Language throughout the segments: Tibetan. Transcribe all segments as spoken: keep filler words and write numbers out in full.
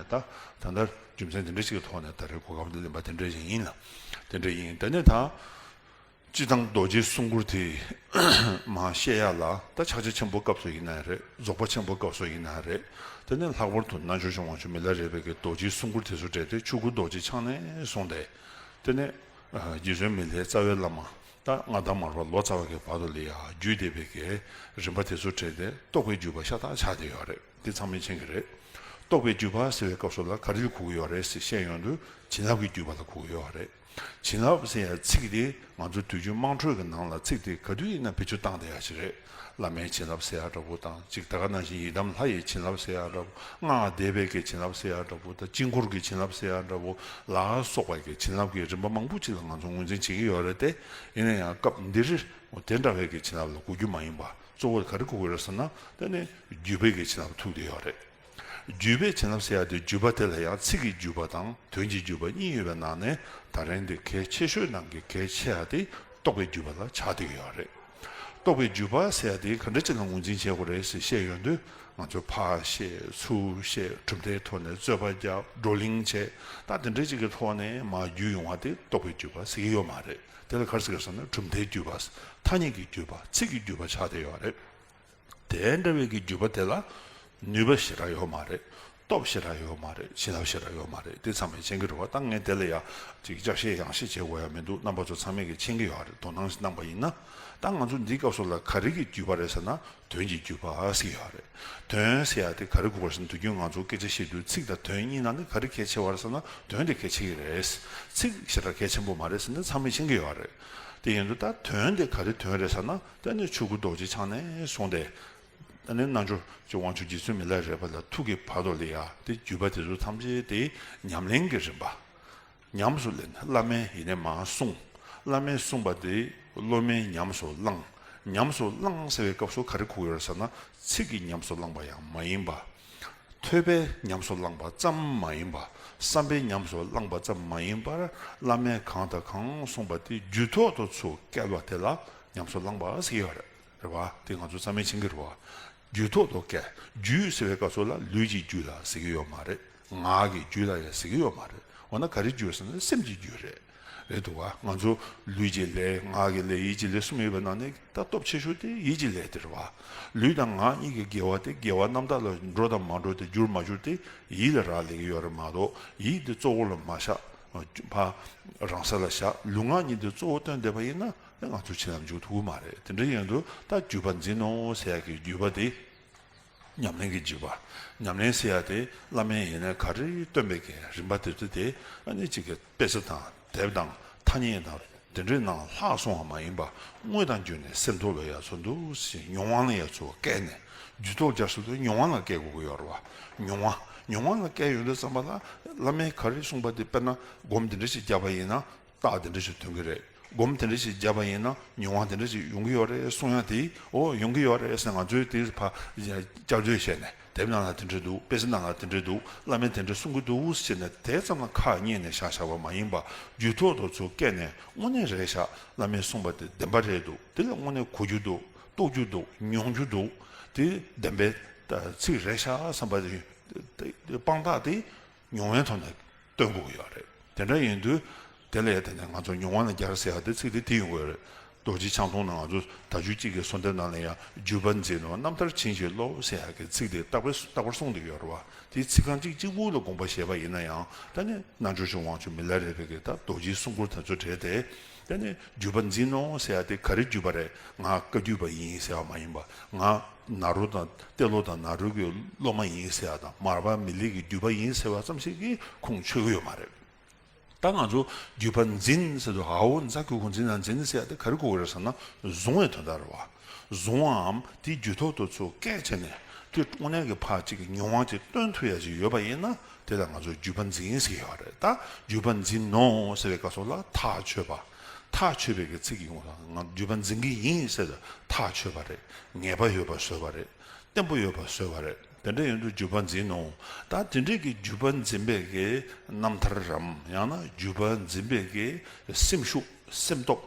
ད་ད་ལྟ་རྒྱུ་མཚན་དེ་འདྲ་ཅིག་གི་ཐོག་ནས་ད་རེས་གོ་སྐབས་འདི་ལེན་པ་དེ་འདྲ་ཞིག་ཡིན་ལ། དེ་འདྲ་ཡིན། དེ་ནས་ད་སྤྱིར་བཏང་རྡོ་རྗེའི་གསུང་མགུར་དེ་མར་བཤད་ཡ་ལ་ད་ཕྱག་རྒྱ་ཆེན་པོ་སྐབས་སུ་ཡིན་ན་རེད། རྫོགས་པ་ཆེན་པོ་སྐབས་སུ་ཡིན་ན་རེད། དེ་ནས་ལྷག་པར་དུ་རྣལ་འབྱོར་གཞུང་དབང་ཕྱུག་མི་ལ་རས་པའི་གི་རྡོ་རྗེའི་གསུང་མགུར་དེ་ཚོ་གྲས་དེ་ཆོས་སྐུ་རྡོ་རྗེ་འཆང་ནས་བཟུང་སྟེ། དེ་ནས་རྗེ་བཙུན་མི་ལའི་རྩ་བའི་བླ་མ་ད་མངའ་བདག་མར་པ་ལོ་ཙཱ་བ་གི་བར་དུ་ལ་ཡ་བརྒྱུད་བསྡད་པའི་གི་རིམ་པ་དེ་ཚོ་གྲས་དེ་རྟོགས་པའི་བརྒྱུད་པ་ཤ་སྟག་ཆགས་བསྡད་ཡོད་རེད། འདི་ཚང་མས་མཁྱེན་གྱི་རེད། རྟོགས་པའི་བརྒྱུད་པ་ཟེར་བའི་སྐབས་སུ་ལ་ག་རེ་ལ་གོ་གི་ཡོད་རེད་ཟེར་བཤད་ཡོང་དུས་བྱིན་རླབས་ཀྱི་བརྒྱུད་པ་ལ་གོ་གི་ཡོད་རེད། བྱིན་རླབས་ཟེར་ཡ་ཚིག་དེ་ང་ཚོ་དུས་རྒྱུན་དམངས་ཁྲོད་ཀྱི་ནང་ལ་ཚིག་དེ་ག་དུས་ཡིན་ན་བེད་སྤྱོད་བཏང་བསྡད་ཡ་ཞིག་རེད། བླ་མའི་བྱིན་རླབས་ཟེར་ཡ་འདྲ་པོ་དང་གཅིག་ད་ག་ནང་བཞིན་ཡི་དམ་ལྷ་ཡི་བྱིན་རླབས་ཟེར་ཡ་འདྲ་པོ། སྔགས་བཟླས་པའི་གི་བྱིན་རླབས་ཟེར་ཡ་འདྲ་པོ་དང་དཀྱིལ་འཁོར་གྱི་བྱིན་རླབས་ཟེར་ཡ་འདྲ་པོ་ལ་སོགས་པ་གི་བྱིན་རླབས་ཀྱི་རིམ་པ་མང་པོ་ཅིག་ལ་ང་ཚོ་ངོས་འཛིན་བྱེད་ཀྱི་ཡོད་རེད་དེ། ཡིན་ན་ཡང་སྐབས་འདིར་དེ་འདྲ་བའི་གི་བྱིན་རླབས་ལ་གོ་རྒྱུ་མ་ཡིན་པ། གཙོ་བོ་ག་རེ་གོ་དགོས་རེད་ཟེར་ན། དེ་ནི་བརྒྱུད་པའི་གི་བྱིན་རླབས་ཐུག་བསྡད་ཡོད་རེད། བརྒྱུད་པའི་བྱིན་རླབས་ཟེར་ཡ་དེ་བརྒྱུད་པ་དེ་ལ་ཡང་ཚིག་གི་བརྒྱུད་པ་དང་དོན་གྱི་བརྒྱུད་པ་གཉིས་ཡོད་པའི་ནང་ནས་ད་རིང་འདི་གལ་ཆེ་ཤོས་ནང་གི་གལ་ཆེ་བ་དེ་རྟོགས་པའི་བརྒྱུད་པ་ལ་ཆགས་བསྡད་ཀྱི་ཡོད་རེད། རྟོགས་པའི་བརྒྱུད་པ་ཟེར་ཡ་དེ་ག་འདྲ་ཅིག་ལ་ངོས་འཛིན་བྱེད་དགོས་རེད་ཟེར་བཤད་ཡོང་དུས། ང་ཚོས་ཕར་བཤད་ཚུར་བཤད་གྲུབ་མཐའི་ཐོག་ནས་རྩོད་པ་རྒྱག་བགྲོ་གླེང་བྱས། ད་དེ་འདྲ་ཅིག་གི་ཐོག་ནས་མར་བརྒྱུད་ཡོང་བ་དེ་རྟོགས་པའི་བརྒྱུད་པ་ཟེར་གྱི་ཡོད་མ་རེད། དེ་ལ་ག་རེ་ཟེར་གི་ཟེར་ན་གྲུབ་མཐའི་བརྒྱུད་པ། ཐ་སྙད་ཀྱི་བརྒྱུད་པ། ཚིག་གི་བརྒྱུད་པ་ཆགས་བསྡད་ཡོད་རེད། དེ་འདྲ་བའི་གི་བརྒྱུད་པ་དེ་ལ་ནུས་པ་ཞེ་དྲག་ཡོད་མ་རེད། སྟོབས་ཞེ་དྲག་ཡོད་མ་རེད། བྱིན་རླབས་ཞེ་དྲག་ཡོད་མ་རེད། དེ་ཚང་མས་མཁྱེན་གྱི་རེད་བ། ད་ངས་དེ་ལ་ཡ་ཅིག་བསྐྱར་བཤད་ཡང་བཤད་བྱེད་དགོས་ཡ་མི་འདུག་རྣམ་པ་ཚོ་ཚང་མས་ཀྱི་མཁྱེན་གྱི་ཡོད་རེད། དོ་སྣང་ཞིག་གནང་པ་ཡིན་ན། ད་ང་ཚོ་འདིའི་སྐབས་སུ་ལ་ག་རེ་གི་བརྒྱུད་པ་རེད་ཟེར་ན་དོན་གྱི་བརྒྱུད་པ་ཟེར་ཡོད་རེད། དོན་ཟེར་ཡ་དེ་ག་རེ་གོ་དགོས་ཟེར་ན། དུས་རྒྱུན་ང་ཚོ་སྐད་ཆ་བཤད་དུས་ཚིག་དང་དོན་གཉིས་ནང་ནས་ག་རེ་གལ་ཆེ་བ་རེད་ཟེར་ན་དོན་དེ་གལ་ཆེ་གི་རེད། ཚིག་ཞེ་དྲག་གལ་ཆེན་པོ་མ་རེད་ཟེར་ན་ཚང་མས་མཁྱེན་གྱི་ཡོད་རེད། དེ་ཡིན་དུས་ད་དོན་དེ་ག་རེ་དོན་རེད་ཟེར་ན། ད་ནི་ཆོས་སྐུ་རྡོ་རྗེ་འཆང་ནས་བཟུང་སྟེ། ད་ནི་རྣལ་འབྱོར་གྱི་དབང་ཕྱུག་རྗེ་བཙུན་མི་ལ་རས་པ་ལ་ཐུག་གི་བར་དུ་ལ་ཡ་དེ་བརྒྱུད་པ་དེ་ཚོ་ཐམས་ཅད་དེ་ཉམས་ལེན་གྱི་རིམ་པ། ཉམས་སུ་ལེན། བླ་མས་ཡིན་ནའི་མར་གསུངས། བླ་མས་གསུངས་པ་དེ་སློབ་མས་ཉམས་སུ་བླངས། ཉམས་སུ་བླངས་ཟེར་བའི་སྐབས་སུ་ག་རེ་གོ་དགོས་རེད་ཟེར་ན། ཚིག་གིས་ཉམས་སུ་བླངས་པ་ཡང་མ་ཡིན་པ། ཐོས་པས་ཉམས་སུ་བླངས་པ་ཙམ་མ་ཡིན་པ། བསམ་པས་ཉམས་སུ་བླངས་པ་ཙམ་མ་ཡིན་པར། བླ་མས་གང་དང་གང་གསུངས་པ་དེ་རྒྱུད་ཐོག་ཏུ་ཚུར་བཀལ་བ་དེ་ལ་ཉམས་སུ་བླངས་པ་ཟེར་གྱི་ཡོད་རེད། རེད་བ། དེ་ང་ཚོ་ཚང་མས་མཁྱེན་གྱི་རེད་བ། རྒྱུད་ཐོག་ཏུ་བཀལ། རྒྱུད་ཟེར་བའི་སྐབས་སུ་ལ་ལུས་ཀྱི་རྒྱུད་ལ་ཟེར་གྱི་ཡོད་མ་རེད། ངག་གི་རྒྱུད་ལ་ཡང་ཟེར་གྱི་ཡོད་མ་རེད། འོ་ན་ག་རེ་རྒྱུད་ཟེར་ན་སེམས་ཀྱི་རྒྱུད་རེད། རེད་འདུག་བ། ང་ཚོ་ལུས་ཀྱི་ལས། ངག་གི་ལས། ཡིད་ཀྱི་ལས་གསུམ་ཡོད་པའི་ནང་ནས་ད་སྟོབས་ཆེ་ཤོས་དེ་ཡིད་ཀྱི་ལས་དེ་རེད་བ། ལུས་དང་ངག་གཉིས་ཀྱི་དགེ་བ་དེ། དགེ་བ་རྣམ་དག་ལ་འགྲོ་དང་མ་འགྲོ་དེ། འགྱུར་མ་འགྱུར་དེ་ཡིད་ལ་རག་ལས་ཀྱི་ཡོད་རེད་མ་གཏོགས། ཡིད་དེ་གཙོ་བོ་ལ་མ་བཞག་ཕར་རང་ས་ལ་བཞག་ལུས་ངག་གཉིས་དེ་གཙོ་བོ་བཏོན་བསྡད་པ་ཡིན་ན། ང་ཚོ་བྱིན་རླབས་འཇུག་ཐུབ་ཀྱི་མ་རེད། དེ་འདྲ་ཡིན་དུས་ད་བརྒྱུད་པ་འཛིན་ནོ་ཟེར་ཡག་གི་བརྒྱུད་པ་དེ། ཉམས་ལེན་གྱི་བརྒྱུད་པ། ཉམས་ལེན་ཟེར་ཡག་དེ་བླ་མས་ཡིན་ན་ག་རེ་སྟོན་པའི་གི་རིམ་པ་དེ་ཚོ་དེ། ཨ་ནི་གཅིག་གི་དཔེ་ཆ་དང་དེབ་དང་ཐ་སྙད་དང་དེ་འདྲའི་ནང་ལྷག་སོང་བ་མ་ཡིན་པ། དངོས་དང་བརྒྱུད་ནས་སེམས་ཐོག་ལ་ཡ་ཚོར་འདུག་ཟེར། མྱོང་བ་ལ་ཡ་ཚུར་བཀལ་ནས། རྒྱུད་ཐོག་སྦྱར་ཚུལ་དུ་མྱོང་བ་ལ་བཀལ་དགོས་ཀྱི་ཡོད་རེད་བ། མྱོང་བ། མྱོང་བ་ལ་བཀལ་ཡོང་དུས་ཙམ་པ་ལ་བླ་མས་ག་རེ་གསུངས་པ་དེ། དཔེར་ན་སྒོམ་དེ་འདྲ་ཞིག་བརྒྱབ་པ་ཡིན་ན། རྟགས་དེ་འདྲ་ཞིག་ཐོན་གྱི་རེད། སྒོམ་དེ་འདྲ་ཞིག་བརྒྱབ་པ་ཡིན་ན་མྱོང་བ་དེ་འདྲ་ཞིག་ཡོང་གི་ཡོད་རེད་གསུང་ཡ་དེ། འོ་ཡོང་གི་ཡོད་རེད་ཟེར། ང་ཚོས་དེ་ཕར་བསྐྱར་ཟློས་བྱས་ནས། དེབ་ནང་ལ་དེ་འདྲ་འདུག་དཔེ་ཆ་ནང་ལ་དེ་འདྲ་འདུག་བླ་མས་དེ་འདྲ་གསུང་གི་འདུག་ཟེར་ནས་དེ་ཙམ་ལ་ཁ་ཉན་ནས་བཞག་བཞག་པ་མ་ཡིན་པ། རྒྱུད་ཐོག་ཏུ་ཚུར་བཀལ་ནས་དངོས་གནས་རེད་ཤག་བླ་མས་གསུངས་པ་དེ་བདེན་པ་རེད་འདུག་དེ་ལ་དངོས་གནས་གོ་རྒྱུ་འདུག་རྟོགས་རྒྱུ་འདུག་མྱོང་རྒྱུ་འདུག་དེ་བདེན་པའི་ཚིག་རེད་ཤག་བསམ་པ་དེ། དཔང་རྟགས་དེ། མྱོང་བའི་ཐོག་ནས་སྟོན་དགོས་ཀྱི་ཡོད་རེད། དེ་འདྲ་ཡིན་དུས་དེ་ལ་ཡ་དེ་ནས་ང་ཚོ་མྱོང་བ་ལ་སྦྱར་ཟེར་ཡ་དེ་ཚིག་དེ་དེ་ཡོང་གི་ཡོད་རེད། རྡོ་རྗེ་འཆང་ཐུང་ནང་ང་ཚོ་ད་ཆོས་གཅིག་གི་གསོལ་འདེབས་ནང་ལ་ཡང་བརྒྱུད་པ་འཛིན་ནོ་རྣམ་ཐར་བྱིན་གྱིས་རློབས་ཟེར་ཡ་གི་ཚིག་དེ་རྟག་པར་རྟག་པར་གསུངས་བསྡད་ཀྱི་ཡོད་རེད་བ། དེའི་ཚིག་རྐང་གཅིག་གཅིག་པུ་ལ་དགོངས་པ་བཞེས་པ་ཡིན་ན་ཡང་། ད་ནི་རྣལ་འབྱོར་གྱི་དབང་ཕྱུག་མི་ལ་རས་པའི་གི་ད་རྡོ་རྗེའི་གསུང་མགུར་དེ་ཚོ་གྲས་དེ། དེ་ནི་བརྒྱུད་པ་འཛིན་ནོ་ཟེར་ཡ་དེ་ག་རེ་བརྒྱུད་པ་རེད། ང་བཀའ་བརྒྱུད་པ་ཡིན་ཟེར་བ་མ་ཡིན་པ། ང་ནཱ་རོ་དང་ཏེ་ལོ་དང་ནཱ་རོ་གི་སློབ་མ་ཡིན་ཟེར་བ་དང་། མར་པ་མི་ལའི་གི་བརྒྱུད་པ་ཡིན་ཟེར་བ་ཙམ་ཞིག་གིས་ཁུངས་འཁྱོལ་གི་ཡོད་མ་རེད། ད་ང་ཚོ་བརྒྱུད་པ་འཛིན་ཟེར་དུས། འ་འོ་ཛ་གི་གུ་འཛིན་ན་འཛིན་ཟེར་ཡ་དེ་ག་རེ་གོ་གི་རེད་ཟེར་ན། བཟུང་བའི་དོན་དག་རེད་བ། བཟུང་བའམ་དེ་རྒྱུད་ཐོག་ཏུ་ཚུར་བཀལ་བྱས་ནས་དེ་དངོས་གནས་ཀྱི་ཕར་གཅིག་གི་མྱོང་བ་ཅིག་སྟོན་ཐུབ་ཡ་ཅིག་ཡོད་པ་ཡིན་ན། དེ་ལ་ང་ཚོས་བརྒྱུད་པ་འཛིན་ཟེར་གྱི་ཡོད་རེད། ད་བརྒྱུད་པ་འཛིན་ནོ་ཟེར་བའི་སྐབས་སུ་ལ་ཐག་ཆོད་པ། ཐག་ཆོད་པའི་གི་ཚིག་ཡིན་དགོས། ང་བརྒྱུད་པ་འཛིན་གྱི་ཡིན་ཟེར་དུས་ཐག་ཆོད་པ་རེད། ངེས་པ་ཡོད་པ་བཟོས་པ་རེད། བརྟན་པོ་ཡོད་པ་བཟོས་པ་རེད། དེ་འདྲ་ཡིན་དུས་བརྒྱུད་པ་འཛིན་ནོ། ད་དེ་འདྲའི་གི་བརྒྱུད་པ་འཛིན་པའི་གི་རྣམ་ཐར་རམ། ཡང་ན་བརྒྱུད་པ་འཛིན་པའི་གི་སེམས་ཤུགས། སེམས་སྟོབས།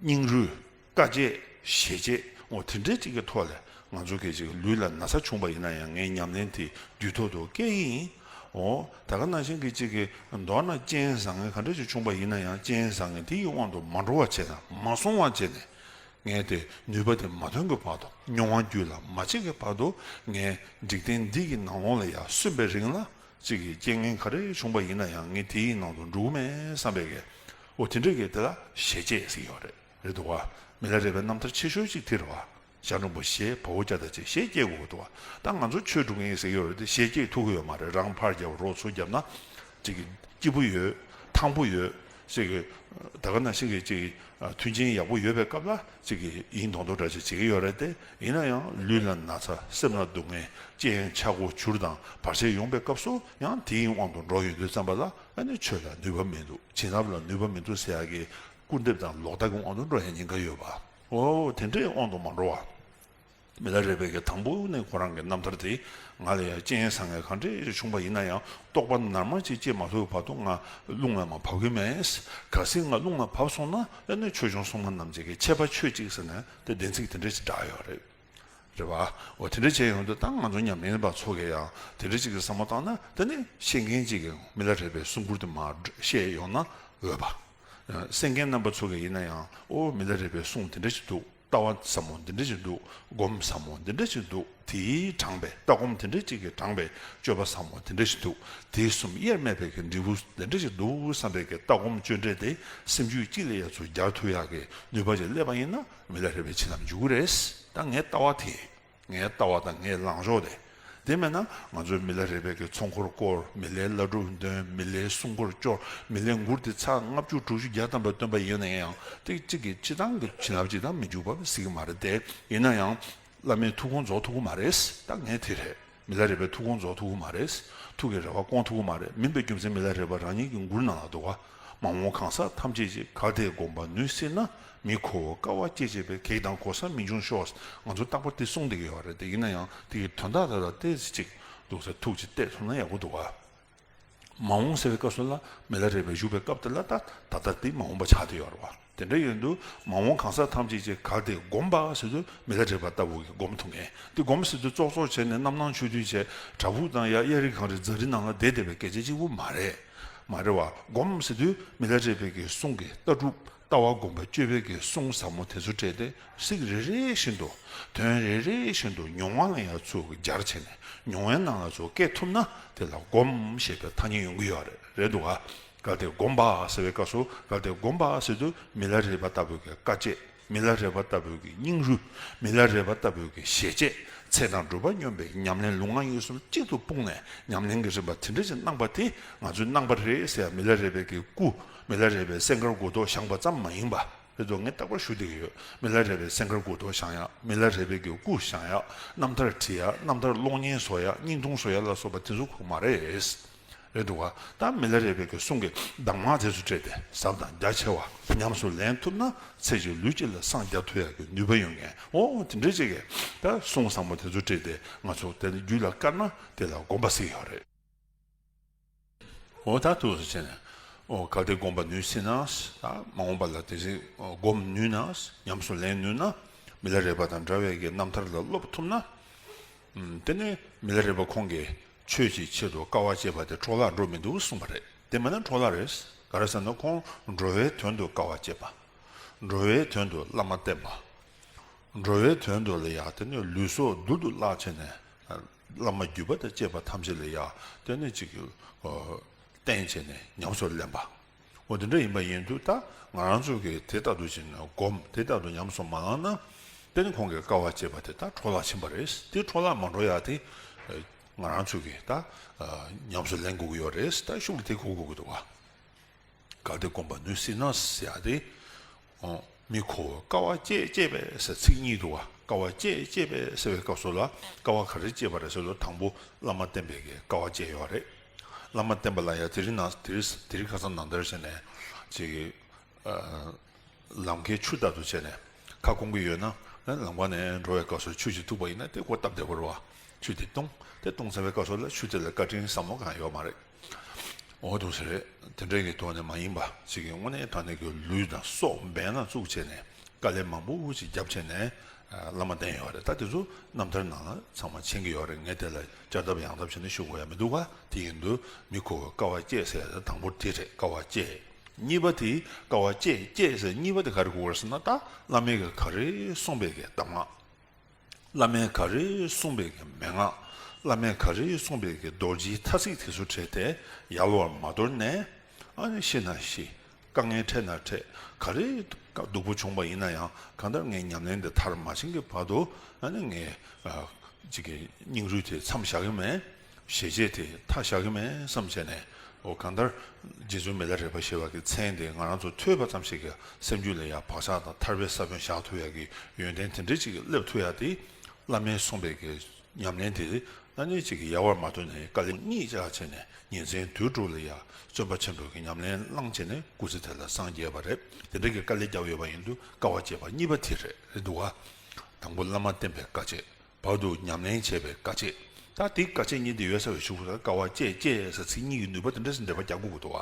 སྙིང་རུས། དཀའ་སྤྱད། ཞེ་སྤྱད། འོ་དེ་འདྲའི་ཅིག་གི་ཐོག་ལ་ང་ཚོ་གི་ཅིག་ལུས་ལ་ན་ཚ་བྱུང་བ་ཡིན་ན་ཡང་། ངས་ཉམས་ལེན་དེ་རྒྱུད་ཐོག་ཏུ་བཀལ་གྱི་ཡིན། འོ་ད་ག་ནང་བཞིན་གྱི་གཅིག་གི་མདོར་ན་རྐྱེན་བཟང་ངན་ག་འདྲ་ཞིག་བྱུང་པ་ཡིན་ན་ཡང་རྐྱེན་བཟང་ངན་དེ་ཡི་དབང་དུ་མ་འགྲོ་བ་བྱས་དང་མ་སོང་བ་བྱས་ནས་ངས་དེ་ནུས་པ་དེ་མ་ཐོན་གྱི་བར་དུ་མྱོང་བ་རྒྱུད་ལ་མ་སྐྱེས་ཀྱི་བར་དུ་ངས་འཇིག་རྟེན་འདི་གི་ནང་ལོགས་ལ་ཡང་སོན་པའི་རིང་ལ་གཅིག་གི་རྐྱེན་ངན་ག་རེ་བྱུང་པ་ཡིན་ན་ཡང་ངས་དེ་ཡི་ནང་དུ་འགྲོ་གི་མེད་བསམ་པའི་གི་འོ་དེ་འདྲའི་གི་དེ་ལ་ཞེ་བཅད་ཟེར་གྱི་ཡོད་རེད། རེད་འདུག་བ། མི་ལ་རས་པའི་རྣམ་ཐར་ཆེ་ཤོས་གཅིག་དེ་རེད་བ། ཞལ་འགྲོན་པོ་ཞེས་བ་འོ་ཅ་ད་ཅེས་ཞེས་སྐྱེ་དགོས་འདུག་བ། ད་ང་ཚོ་ཆོས་སྒྲུབ་མཁན་ཟེར་གྱི་ཡོད་རེད་དེ་ཞེས་སྐྱེ་ཐུབ་ཀྱི་ཡོད་མ་རེད། རང་ཕར་རྒྱབ་རོགས་ཚུར་རྒྱབ་ན་ཅིག་གི་སྐྱིད་པོ་ཡོད། ཐང་པོ་ཡོད། ཅིག་གི་ད་ག་ནང་བཞིན་གྱི་ཅིག་མཐུན་རྐྱེན་ཡག་པོ་ཡོད་པའི་སྐབས་ལ་ཅིག་གི་ཡིན་མདོག་མདོག་འདྲ་ཅིག་བྱེད་ཀྱི་ཡོད་རེད་དེ། ཡིན་ན་ཡང་ལུས་ལ་ན་ཚ་སེམས་ལ་སྡུག་བསྔལ་རྐྱེན་ཆག་སྒོ་འགྱུར་དང་བར་ཆད་ཡོང་པའི་སྐབས་སུ་ཡང་དེའི་དབང་དུ་འགྲོ་ཡོང་དུས་ཙམ་པ་ལ་ཨ་ནི་ཆོས་ལ་ནུས་པ་མི་འདུག་བྱིན་རླབས་ལ་ནུས་པ་མི་འདུག་ཟེར་ཡག་གི་སྐུར་འདེབས་དང་ལོག་ལྟ་གི་དབང་དུ་འགྲོ་ཡག་ཉེན་ཁ་ཡོད་པ། འོ་དེ་འདྲའི་དབང་དུ་མ་འགྲོ་བ། མི་ལ་རས་པའི་གི་དང་པོ་ནས་ཁོ་རང་གི་རྣམ་ཐར་དེ་ང་ལ་ཡང་རྐྱེན་བཟང་ངན་གང་འདྲ་བྱུང་པ་ཡིན་ན་ཡང་རྟོགས་པ་ནར་མ་ཅིག་སྐྱེས་མ་ཐུབ་བར་དུ་ང་རླུང་ལ་མ་བབས་ཀྱི་མེད། གལ་སྲིད་ང་རླུང་ལ་བབས་སོང་ན་ཨ་ནི་ཆོས་སྐྱོང་སྲུང་མ་རྣམས་ཀྱི་གི་ཆད་པ་ཆོད་ཅིག་ཟེར་ནས་དེ་བདེན་ཚིག་དེ་འདྲ་ཞིག་བསྒྲགས་ཡོད་རེད། རེད་བ། འོ་དེ་འདྲ་བྱས་ཡོང་དུས་ད་ང་ཚོ་ཉམས་ལེན་པ་ཚོ་གིས་ཡང་དེ་འདྲ་ཅིག་གི་བསམ་བློ་བཏང་ན་དེ་ནི་ཤེས་མཁན་ཅིག་གིས་མི་ལ་རས་པའི་གསུང་མགུར་དེ་མར་བཤད་ཡོང་ན་འོས་པ། གསན་མཁན་རྣམ་པ་ཚོ་གིས་ཡིན་ན་ཡང་འོ་མི་ལ་རས་པའི་གསུང་དེ་འདྲ་ཞིག་འདུག་ལྟ་བ་ཟབ་མོ་འདི་འདྲ་ཞིག་འདུག་སྒོམ་ཟབ་མོ་འདི་འདྲ་ཞིག་འདུག་དེའི་དྲངས་པའི་ལྟ་སྒོམ་དེ་འདྲ་ཅིག་གིས་དྲངས་པའི་སྤྱོད་པ་ཟབ་མོ་དེ་འདྲ་ཞིག་འདུག་དེ་གསུམ་དབྱེར་མེད་པའི་གི་འབྲས་བུ་དེ་འདྲ་ཞིག་འདུག་བསམ་པའི་གི་ལྟ་སྒོམ་སྤྱོད་འབྲས་དེ་སེམས་རྒྱུད་གཅིག་ལ་ཡ་ཚུར་སྦྱར་ཐུབ་ཡག་གི་ནུས་པ་ཅིག་སླེབས་པ་ཡིན་ན་མི་ལ་རས་པའི་ཆེད་ལ་འཇུག་གི་རེད། ད་ངའི་ལྟ་བ་དེ། ངའི་ལྟ་བ་དང་ངའི་ལངས་ཕྱོགས་དེ། དེ་མེད་ན་ང་ཚོའི་མི་ལ་རས་པའི་གི་ཚོགས་འཁོར་བསྐོར། མི་ལའི་བླ་སྒྲུབ་འདོན། མི་ལའི་གསུང་འཁོར་སྐྱོར། མི་ལའི་མགུར་དེ་ཚར་ལྔ་བཅུ་དྲུག་ཅུ་བརྒྱ་ཐམ་པ་བཏོན་པ་ཡིན་ན་ཡང་དེ་གཅིག་གི་སྤྱི་བཏང་གི་བྱིན་རླབས་ཅིག་དང་མི་འཇུག་པ་སྲིད་ཀྱི་མ་རེད་དེ། ཡིན་ན་ཡང་བླ་མའི་ཐུགས་དགོངས་རྫོགས་ཐུབ་ཀྱི་མ་རེད། ད་ངས་དེ་རེད། མི་ལ་རས་པའི་ཐུགས་དགོངས་རྫོགས་ཐུབ་ཀྱི་མ་རེད། ཐུགས་ཀྱི་རེ་བ་སྐོང་ཐུབ་ཀྱི་མ་རེད། མིན་པའི་རྒྱུ་མཚན་མི་ལ་རས་པ་རང་ཉིད་ཀྱི་མགུར་ནང་ལ་འདུག་ག་མ་འོངས་གང་ཟག་ཐམས་ཅད་ཀྱིས། གལ་ཏེ་སྒོམ་པ་ནུས་སྲིད་ན། མི་ཁོ་བོ་དཀའ་བ་སྤྱད་བྱེད་པའི། གེགས་དང་གོལ་ས་མི་འབྱུང་ཤོག་ང་ཚོ་རྟག་པར་དེ་གསུང་བསྡད་ཀྱི་ཡོད་རེད་དེ། ཡིན་ན་ཡང་དེ་གི་དོན་དག་དེ་ལ་ཏོག་ཙམ་ཅིག་འདུག་ཟེར་ཐུགས་ཀྱིས་གཏད་ཐུབ་ན་ཡག་པོ་འདུག་ག་མ་འོངས་ཟེར་བའི་སྐབས་སུ་ལ་མི་ལ་རས་པས་བཞུགས་པའི་སྐབས་དེ་ལ་ད་ད་ལྟ་དེ་མ་འོངས་པ་ཆགས་བསྡད་ཡོད་རེད་བ། དེ་འདྲ་ཡིན་དུས་མ་འོངས་གང་ཟག་ཐམས་ཅད་ཀྱིས། གལ་ཏེ་སྒོམ་པ་ཟེར་དུས་མི་ལ་རས་པ་ལྟ་བུ་གིས་སྒོམ་ཐུབ་མཁན་དེ། སྒོམ་ཟེར་དུས་ཙོག་ཙོག་བྱས་ནས་རྣམ་སྣང་ཆོས་བདུན་བྱས། བྲག་ཕུག་དང་ཡ་གཡའ་རི་གངས་རི་རྫ་རི་ནང་ལ་བསྡད་བསྡད་པའི་སྐད་ཆ་གཅིག་པུ་མ་རེད། མ་རེད་བ། སྒོམ་ཟེར་དུས་མི་ལ་རས་པའི་གི་གསུང་གི་ལྟ་གྲུབ། ལྟ་བ་སྒོམ་པ་སྤྱོད་པའི་གི་གསུང་ཟབ་མོ་དེ་ཚོ་སྤྲད་དེ་ཚིག་རེ་རེ་བཞིན་དུ། དོན་རེ་རེ་བཞིན་དུ་མྱོང་བ་ལ་ཡང་ཚུར་སྦྱར་བྱས་ནས་མྱོང་བའི་ནང་ལ་ཚུར་བསྐྱེད་ཐུབ་ན་དེ་ལ་སྒོམ་ཞེས་པའི་ཐ་སྙད་ཡོང་གི་ཡོད་རེད། རེད་འདུག་ག་གལ་ཏེ་སྒོམ་པ་ཟེར་བའི་སྐབས་སུ། གལ་ཏེ་སྒོམ་པ་ཟེར་དུས་མི་ལ་རས་པ་ལྟ་བུའི་གི་དཀའ་སྤྱད། མི་ལ་རས་པ་ལྟ་བུའི་གི་སྙིང་རུས། མི་ལ་རས་པ་ལྟ་བུའི་གི་ཞེ་བཅད། ཚེ་དང་སྒྲུབ་པ་སྙོམས་པའི་ཉམས་ལེན་ལུས་ངག་ཡིད་གསུམ་གཅིག་ཏུ་སྤུངས་ནས་ཉམས་ལེན་གྱི་རིམ་པ་དེ་འདྲ་ཞིག་གནང་པ་དེ་ང་ཚོའི་གནང་པ་རེད་ཟེར་ཡ། མི་ལ་རས་པའི་གི་སྐུ། མི་ལ་རས་པའི་སེང་དཀར་མགོ་ཐོག་བཞེངས་པ་ཙམ་མ་ཡིན་པ་རེད་འདུག་ངས་རྟག་པར་ཞུ་བསྡད་ཀྱི་ཡོད། མི་ལ་རས་པའི་སེང་དཀར་མགོ་ཐོག་བཞེངས་ཡ། མི་ལ་རས་པའི་གི་སྐུ་བཞེངས་ཡ། རྣམ་ཐར་བྲིས་ཡ། རྣམ་ཐར་གློག་བརྙན་བཟོ་ཡ། བརྙན་ཐུང་བཟོ་ཡ་ལ་སོགས་པ་དེ་ཚོ་ཁུག་མ་རེད། རེད་འདུག་ག་ད་མི་ལ་རས་པའི་གི་གསུང་གི་གདམས་ངག་དེ་ཚོ་སྤྲད་དེ་ཟབ་དང་རྒྱ་ཆེ་བ་ཉམས་སུ་ལེན་ཐུབ་ན་ཚེ་གཅིག་ལུས་གཅིག་ལ་སངས་རྒྱ་ཐུབ་ཡག་གི་ནུས་པ་ཡོད་མཁན། འོ་དེ་འདྲ་ཅིག་གི་ད་གསུང་ཟབ་མོ་དེ་ཚོ་སྤྲད་དེ་ང་ཚོ་དེ་ནི་རྒྱུད་ལ་བཀར་ན་དེ་ལ་སྒོམ་པ་ཟེར་ཡོད་རེད། འོ་ད་འདུག་སེ་བྱས་ནས། འོ་གལ་ཏེ་སྒོམ་པ་ནུས་སྲིད་ན། ད་མ་འོངས་པ་ལ་དེ་བཞིན་སྒོམ་ནུས་ན། ཉམས་སུ་ལེན་ནུས་ན། མི་ལ་རས་པ་དང་འདྲ་བའི་གི་རྣམ་ཐར་ལ་སློབ་ཐུབ་ན། ཨུམ། དེ་ནས་མི་ལ་རས་པ་ཁོང་གིས་ཆོས་ཀྱི་ཆེད་དུ་དཀའ་བ་སྤྱད་པ་དེ་འཕྲོ་བརླག་འགྲོ་མི་འདུག་གསུངས་པ་རེད། དེ་མིན་ན་འཕྲོ་བརླག་རེད། ག་རེ་ཟེར་ན་ཁོང་འགྲོ་བའི་དོན་དུ་དཀའ་བ་སྤྱད་པ། འགྲོ་བའི་དོན་དུ་བླ་མ་བསྟེན་པ། འགྲོ་བའི་དོན་དུ་ལ་ཡ་དེ་ནས་ལུས་སྲོག་རྡུལ་དུ་བརླག་བྱས་ནས། བླ་མ་བརྒྱུད་པ་དང་བཅས་པ་ཐམས་ཅད་ལ་ཡ་དེ་ནས་ཅིག་གི་བསྟེན་བྱས་ནས་ཉམས་སུ་ལེན་པ། འོ་དེ་འདྲ་ཡིན་པ་ཡིན་དུས་ད་ང་རང་ཚོ་གིས་དེ་ལྟར་དུ་བྱས་ནས་སྒོམ། དེ་ལྟར་དུ་ཉམས་སུ་མ་བླངས་ན། དེ་ནི་ཁོང་གིས་དཀའ་བ་སྤྱད་པ་དེ་ད་འཕྲོ་བརླག་ཕྱིན་པ་རེད། དེ་འཕྲོ་བརླག་མ་འགྲོ་ཡག་དེ་ང་རང་ཚོ་གིས་ད་ཉམས་སུ་ལེན་དགོས་ཀྱི་ཡོད་རེད། ད་ཤུགས་ལ་དེ་གོ་དགོས་ཀྱི་འདུག་ག་གལ་ཏེ་སྒོམ་པ་ནུས་སྲིད་ན་ཟེར་ཡག་དེ། མི་ཁོ་བོ་དཀའ་བ་སྤྱད་སྤྱད་པས་ཟེར་ཚིག་གཉིས་འདུག་ག་དཀའ་བ་སྤྱད་སྤྱད་པས་ཟེར་བའི་སྐབས་སུ་ལ་དཀའ་བ་ག་རེ་སྤྱད་པ་རེད་ཟེར་དུས་དང་པོ་བླ་མ་བསྟེན་པའི་གི་དཀའ་བ་སྤྱད་ཡོད་རེད། བླ་མ་བསྟེན་པ་ལ་ཡང་དེ་རིང་ནང་དེ་རིང་དེ་རིང་ཁ་སང་ནང་ལྟར་བྱས་ནས་ཅིག་གི་ལམ་ཁའི་ཆུ་ལྟར་དུ་བྱས་ནས་ཁ་སྐོང་གི་ཡོད་ན། ལམ་ཁ་ནས་འགྲོ་བའི་སྐབས་སུ་ཆུ་ཞིག་ཐུག་པ་ཡིན་ན་དེ་སྒོ་བཏབ་བསྡད་དགོས་རེད་བ། ཆུ་དེ་བཏུང་། དེ་བཏུང་ཚར་བའི་སྐབས་སུ་ལ་ཆུ་དེ་ལ་བཀའ་དྲིན་ཟབ་མོ་གང་ཡོད་མ་རེད། འོ་འདུག་སེ་རེད། དེ་འདྲའི་གི་ཐོག་ནས་མ་ཡིན་པ་ཅིག་གི་དངོས་གནས་དྲང་གནས་ཀྱི་ལུས་དང་སྲོག་འབེན་ལ་བཙུགས་བྱས་ནས་དཀའ་ལས་མང་པོ་ཞིག་བརྒྱབ་བྱས་ནས་ བླ་མ་བསྟེན་ཡོད་རེད། ད་དེ་ཚོ་རྣམ་ཐར་ནང་ལ་ཚང་མ་མཁྱེན་གྱི་ཡོད་རེད། ངས་དེ་ལ་བསྐྱར་ལྡབ་ཡང་ལྡབ་བྱས་ནས་ཞུ་དགོས་ཡ་མི་འདུག་ག་དེ་ཡིན་དུས་མི་ཁོ་བོས་དཀའ་བ་སྤྱད་ཟེར་ཡ་དང་པོ་དེ་རེད། དཀའ་བ་སྤྱད། གཉིས་པ་དེ་དཀའ་བ་སྤྱད་སྤྱད་ཟེར་གཉིས་པ་དེ་ག་རེ་གོ་དགོས་རེད་ཟེར་ན། ད་བླ་མས་ག་རེ་གསུངས་པའི་གི་གདམས་ངག་བླ་མས་ག་རེ་གསུངས་པའི་གི་མན་ངག་བླ་མས་ག་རེ་གསུངས་པའི་གི་རྡོ་རྗེའི་ཐ་ཚིག་དེ་ཚོ་བྲིས་ཏེ་ཡལ་བར་མ་དོར་ནས། ཨ་ནི་ཤི་ན་ཤི། དཀའ་ངལ་འཕྲད་ན་འཕྲད། ག་རེ་སྡུག་པོ་བྱུང་བ་ཡིན་ན་ཡང་། གང་ལྟར་ངས་ཉམས་ལེན་འདི་མཐར་མ་ཕྱིན་གྱི་བར་དུ། ཨ་ནི་ངས་ཨ་ཅིག་གི་སྙིང་རུས་དེ་མཚམས་བཞག་གི་མེད། ཞེ་བཅད་དེ་མཐའ་བཞག་གི་མེད་བསམ་བྱས་ནས། འོ་གང་ལྟར་རྗེ་བཙུན་མི་ལ་རས་པ་ཞེས་པ་གི་མཚན་དེ་ང་རང་ཚོ་ཐོས་པ་ཙམ་ཞིག་གིས་སེམས་རྒྱུད་ལ་ཡང་བག་ཆགས་དང་ཐར་པའི་ས་བོན་བཞག་ཐུབ་ཡ་གི་ཡོན་ཏན་དེ་འདྲ་ཅིག་གི་སླེབས་ཐུབ་ཡ་དེ། བླ་མས་གསུངས་པའི་གི་ཉམས་ལེན་དེ་ཨ་ནི་ཅིག་གི་ཡལ་བར་མ་དོར་ནས་དཀའ་ལས་གཉིས་ཆ་བྱས་ནས་ཉིན་མཚན་དུས་དྲུག་ལ་ཡ་བརྩོན་པ་ཆེན་པོའི་གི་ཉམས་ལེན་བླངས་བྱས་ནས་སྐུ་ཚེ་དེ་ལ་སངས་རྒྱས་པ་རེད། དེ་འདྲ་གི་དཀའ་ལས་བརྒྱབ་ཡོད་པ་ཡིན་དུས་དཀའ་བ་སྤྱད་པ་གཉིས་པ་དེ་རེད། རེད་འདུག་ག་དང་པོ་བླ་མ་བསྟེན་པའི་དཀའ་སྤྱད། བར་དུ་ཉམས་ལེན་བྱས་པའི་དཀའ་སྤྱད། ད་དེའི་དཀའ་སྤྱད་གཉིས་དེ་ཡོད་ཚར་བའི་གཞུག་ལ་དཀའ་བ་སྤྱད་སྤྱད་ཟེར་ཚིག་གཉིས་ཀྱི་ནུས་པ་དེ་འདྲ་ཞིག་འགྲེལ་པ་རྒྱག་དགོས་ཀྱི་འདུག་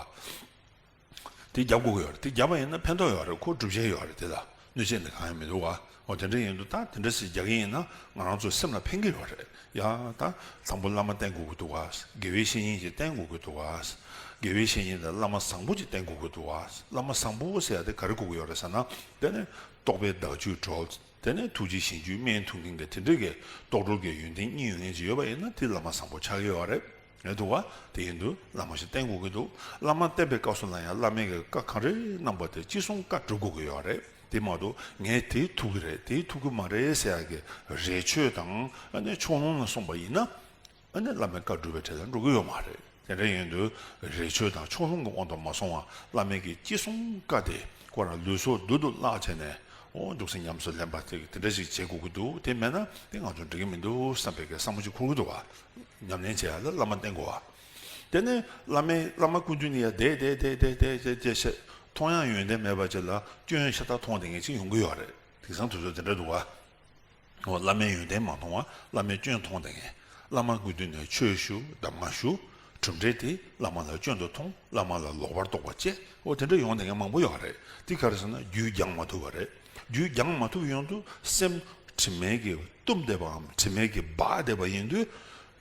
ག་དེ་རྒྱབ་དགོས་ཀྱི་ཡོད་རེད། དེ་རྒྱབ་པ་ཡིན་ན་ཕན་ཐོགས་ཡོད་རེད། ཁོ་སྒྲུབ་བྱེད་ཡོད་རེད། དེ་ལ་གནོད་བྱེད་ནི་གང་ཡང་མི་འདུག་བ། འོ་དེ་འདྲ་ཡིན་དུས་ད་དེ་འདྲ་ཞིག་རྒྱག་གི་ཡིན་ན་ང་རང་ཚོ་སེམས་ལ་ཕན་གྱི་ཡོད་རེད། ཡ་ད་དང་པོ་བླ་མ་བསྟེན་དགོས་ཀྱི་འདུག་བ། དགེ་བའི་བཤེས་གཉེན་ཅིག་བསྟེན་དགོས་ཀྱི་འདུག་བ། དགེ་བའི་བཤེས་གཉེན་དང་བླ་མ་བཟང་པོ་ཅིག་བསྟེན་དགོས་ཀྱི་འདུག་བ། བླ་མ་བཟང་པོ་ཟེར་ཡ་དེ་ག་རེ་གོ་གི་ཡོད་རེད་ཟེར་ན། དེ་ནི་རྟོགས་པའི་བདག་རྒྱུད་གྲོལ། དེ་ནས་ཐུགས་རྗེ་གཞན་རྒྱུད་སྨིན་ཐུབ་མཁན་གྱི་དེ་འདྲ་གི་རྟོགས་གྲོལ་གྱི་ཡོན་ཏན་གཉིས་ཡོད་མཁན་ཅིག་ཡོད་པ་ཡིན་ན་དེ་བླ་མ་བཟང་པོ་ཆགས་ཀྱི་ཡོད་རེད། རེད་འདུག་བ། དེ་ཡིན་དུས་བླ་མ་ཞིག་བསྟེན་དགོས་ཀྱི་འདུག་བླ་མ་བསྟེན་པའི་སྐབས་སུ་ལ་ཡང་བླ་མས་ཀྱི་བཀའ་ག་རེ་གནང་པ་དེ་ཅི་གསུང་བཀའ་སྒྲུབ་དགོས་ཀྱི་ཡོད་རེད། དེ་མ་གཏོགས་ངས་དེ་ཐུབ་ཀྱི་རེད་དེ་ཐུབ་ཀྱི་མ་རེད་ཟེར་ཡ་གི་རས་ཆོད་དང་ཨ་ནི་ཕྱོགས་ལྷུང་ལ་སོང་པ་ཡིན་ན། ཨ་ནི་བླ་མའི་བཀའ་སྒྲུབ་པའི་གྲལ་ལ་འགྲོ་གི་ཡོད་མ་རེད། དེ་འདྲ་ཡིན་དུས་རས་ཆོད་དང་ཕྱོགས་ལྷུང་གི་དབང་དུ་མ་སོང་བར་བླ་མའི་གི་ཅི་གསུང་བཀའ་དེ་ཁོ་རང་ལུས་སྲོག་རྡུལ་དུ་བརླག་བྱས་ནས། འོ་འདུག་སེ་ཉམས་སུ་ལེན་པ་དེ་དེ་འདྲ་ཞིག་བྱེད་དགོས་ཀྱི་འདུག་དེ་མེད་ན་དེ་ང་ཚོ་འགྲིག་གི་མི་འདུག་བསམ་པའི་གི་བསམ་བློ་ཞིག་འཁོར་གྱི་འདུག་བ། ཉམས་ལེན་བྱེད་ཡ་ལ་བླ་མ་བསྟེན་དགོས་བ། དེ་ནས་བླ་མའི་བླ་མ་སྐུ་མདུན་ནས་ཡ་བསྡད་བསྡད་བསྡད་བསྡད་བྱས་མཐོང་ཡང་ཡོན་ཏན་མེད་པ་ཅིག་ལ་སྐྱོན་ཤ་སྟག་མཐོང་བསྡད་མཁན་ཅིག་ཡོང་གི་ཡོད་རེད། དེང་སང་དུས་ཚོད་དེ་འདྲ་འདུག་བ། འོ་བླ་མའི་ཡོན་ཏན་མ་མཐོང་བ་བླ་མའི་སྐྱོན་མཐོང་བསྡད་མཁན། བླ་མ་སྐུ་མདུན་ནས་ཆོས་ཞུ་གདམས་ངག་ཞུ། གྲུབ་འབྲས་དེ་བླ་མ་ལ་སྐྱོན་དུ་མཐོང་། བླ་མ་ལ་ལོག་པར་རྟོག་པ་སྐྱེ། འོ་དེ་འདྲ་ཡོང་བསྡད་མཁན་མང་པོ་ཡོད་རེད། དེ་ག་རེ་ཟེར་ན་རྒྱུད་སྦྱངས་མ་ཐུབ་པ་རེད། རྒྱུད་སྦྱངས་མ་ཐུབ་ཡོང་དུས་སེམས་དྲི་མས་ཀྱིས་བཏུམས་བསྡད་པའམ་དྲི་མས་ཀྱིས་སྦགས་བསྡད་པ་ཡིན་དུས།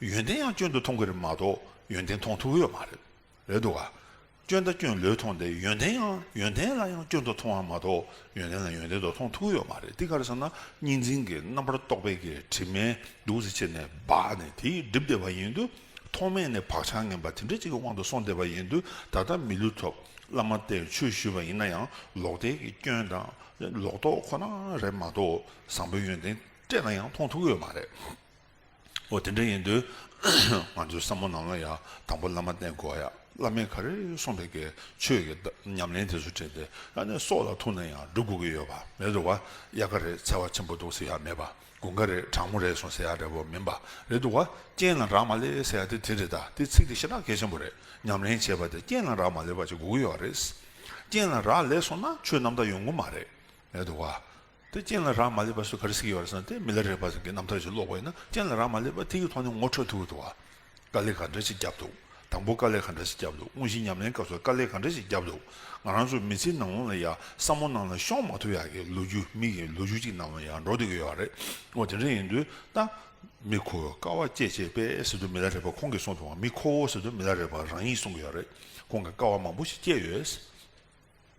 ཡོན་ཏན་ཡང་སྐྱོན་དུ་མཐོང་གི་རེད་མ་གཏོགས་ཡོན་ཏན་མཐོང་ཐུབ་ཀྱི་ཡོད་མ་རེད། རེད་འདུག་ག་སྐྱོན་དང་སྐྱོན་ལོས་མཐོང་སྟེ་ཡོན་ཏན་ཡང་ཡོན་ཏན་ལ་ཡང་སྐྱོན་དུ་མཐོང་བ་མ་གཏོགས་ཡོན་ཏན་ལ་ཡོན་ཏན་དུ་མཐོང་ཐུབ་ཀྱི་ཡོད་མ་རེད། དེ་ག་རེ་ཟེར་ན་གཉིས་འཛིན་གྱི་རྣམ་པར་རྟོག་པའི་གི་དྲི་མས་འདུག་སེ་བྱས་ནས་སྦགས་ནས་དེས་བསྒྲིབས་བསྡད་པ་ཡིན་དུས། མཐོང་མེད་ནས་བག་ཆགས་ངན་པ་དེ་འདྲ་ཅིག་གི་དབང་དུ་སོང་བསྡད་པ་ཡིན་དུས། ད་ལྟ་མི་ལུས་ཐོབ་བླ་མ་བསྟེན་ཆོས་ཞུས་པ་ཡིན་ན་ཡང་ལོག་ལྟའི་གི་སྐྱོན་དང་ལོག་རྟོག་ཁོ་ན་རེད་མ་གཏོགས་བཟང་པོའི་ཡོན་ཏན་སྤྲད་ན་ཡང་མཐོང་ཐུབ་ཀྱི་ཡོད་མ་རེད། འོ་དེ་འདྲ་ཡིན་དུས་ང་ཚོའི་བསམ་བློ་ནང་ལ་ཡང་དང་པོ་བླ་མ་བསྟེན་དགོས་ཡ། བླ་མས་ག་རེ་གསུངས་པའི་གི་ཆོས་ཀྱི་ཉམས་ལེན་དེ་ཚོ་བྱས་ཏེ། ཨ་ནི་སྲོག་ལ་ཐུག་ན་ཡང་སྒྲུབ་དགོས་ཀྱི་ཡོད་པ་མེད་འདུག་བ། དབྱར་ཁ་རེད་ཚ་བ་ཆེན་པོ་འདུག་ཟེར་ཡ་མེད་པ། དགུན་ཁ་རེད་གྲང་མོ་རེད་སོང་ཟེར་ཡ་འདྲ་པོ་མིན་པ་རེད་འདུག་བ། རྐྱེན་ལ་རག་མ་ལས་ཟེར་ཡ་དེ་དེ་རེད། ད་དེ་ཚིག་དེ་ཞེ་དྲག་གལ་ཆེན་པོ་རེད། ཉམས་ལེན་བྱས་པ་དེ་རྐྱེན་ལ་རག་མ་ལས་པ་ཅིག་དགོས་ཀྱི་ཡོད་རེད། རྐྱེན་ལ་རག་ལས་སོང་ན་ཆོས་རྣམ་དག་ཡོང་གི་མ་རེད། རེད་འདུག་བ། དེ་རྐྱེན་ལ་རག་མ་ལས་པ་སུ་ག་རེ་ཟེར་གྱི་ཡོད་རེད་ཟེར་ན། དེ་མི་ལ་རས་པ་ཟེར་གྱི་རྣམ་ཐར་ཞིག་ཀློག་པ་ཡིན་ན་རྐྱེན་ལ་རག་མ་ལས་པ་དེ་གི་ཐོག་ནས་ངོ་འཕྲོད་ཐུབ་ཀྱི་འདུག་བ། དཀའ་ལས་ག་འདྲ་ཞིག་བརྒྱབ་འདུག་དང་པོ་དཀའ་ལས་ག་འདྲ་ཞིག་བརྒྱབ་འདུག་དངོས་གཞི་ཉམས་ལེན་སྐབས་སུ་དཀའ་ལས་ག་འདྲ་ཞིག་བརྒྱབ་འདུག་ང་རང་ཚོ་མི་ཚེའི་ནང་ལོགས་ལ་ཡ་བསམ་བློ་ནང་ལ་ཤོང་མ་ཐུབ་ཡག་གི་ལོ་རྒྱུས་མི་གི་ལོ་རྒྱུས་ཅིག་ནང་ལ་ཡ་འགྲོ་བསྡད་ཀྱི་ཡོད་རེད། འོ་དེ་འདྲ་ཡིན་དུས་ད་མི་ཁོ་བོས་དཀའ་བ་སྤྱད་སྤྱད་པས་ཟེར་དུས་མི་ལ་རས་པ་ཁོང་གིས་གསུངས་སོང་བ། མི་ཁོ་བོ་ཟེར་དུས་མི་ལ་རས་པ་རང་ཉིད་གསུང་གི་ཡོད་རེད། ཁོང་གིས་དཀའ་བ་མང་པོ་ཞིག་སྤྱད་ཡོད།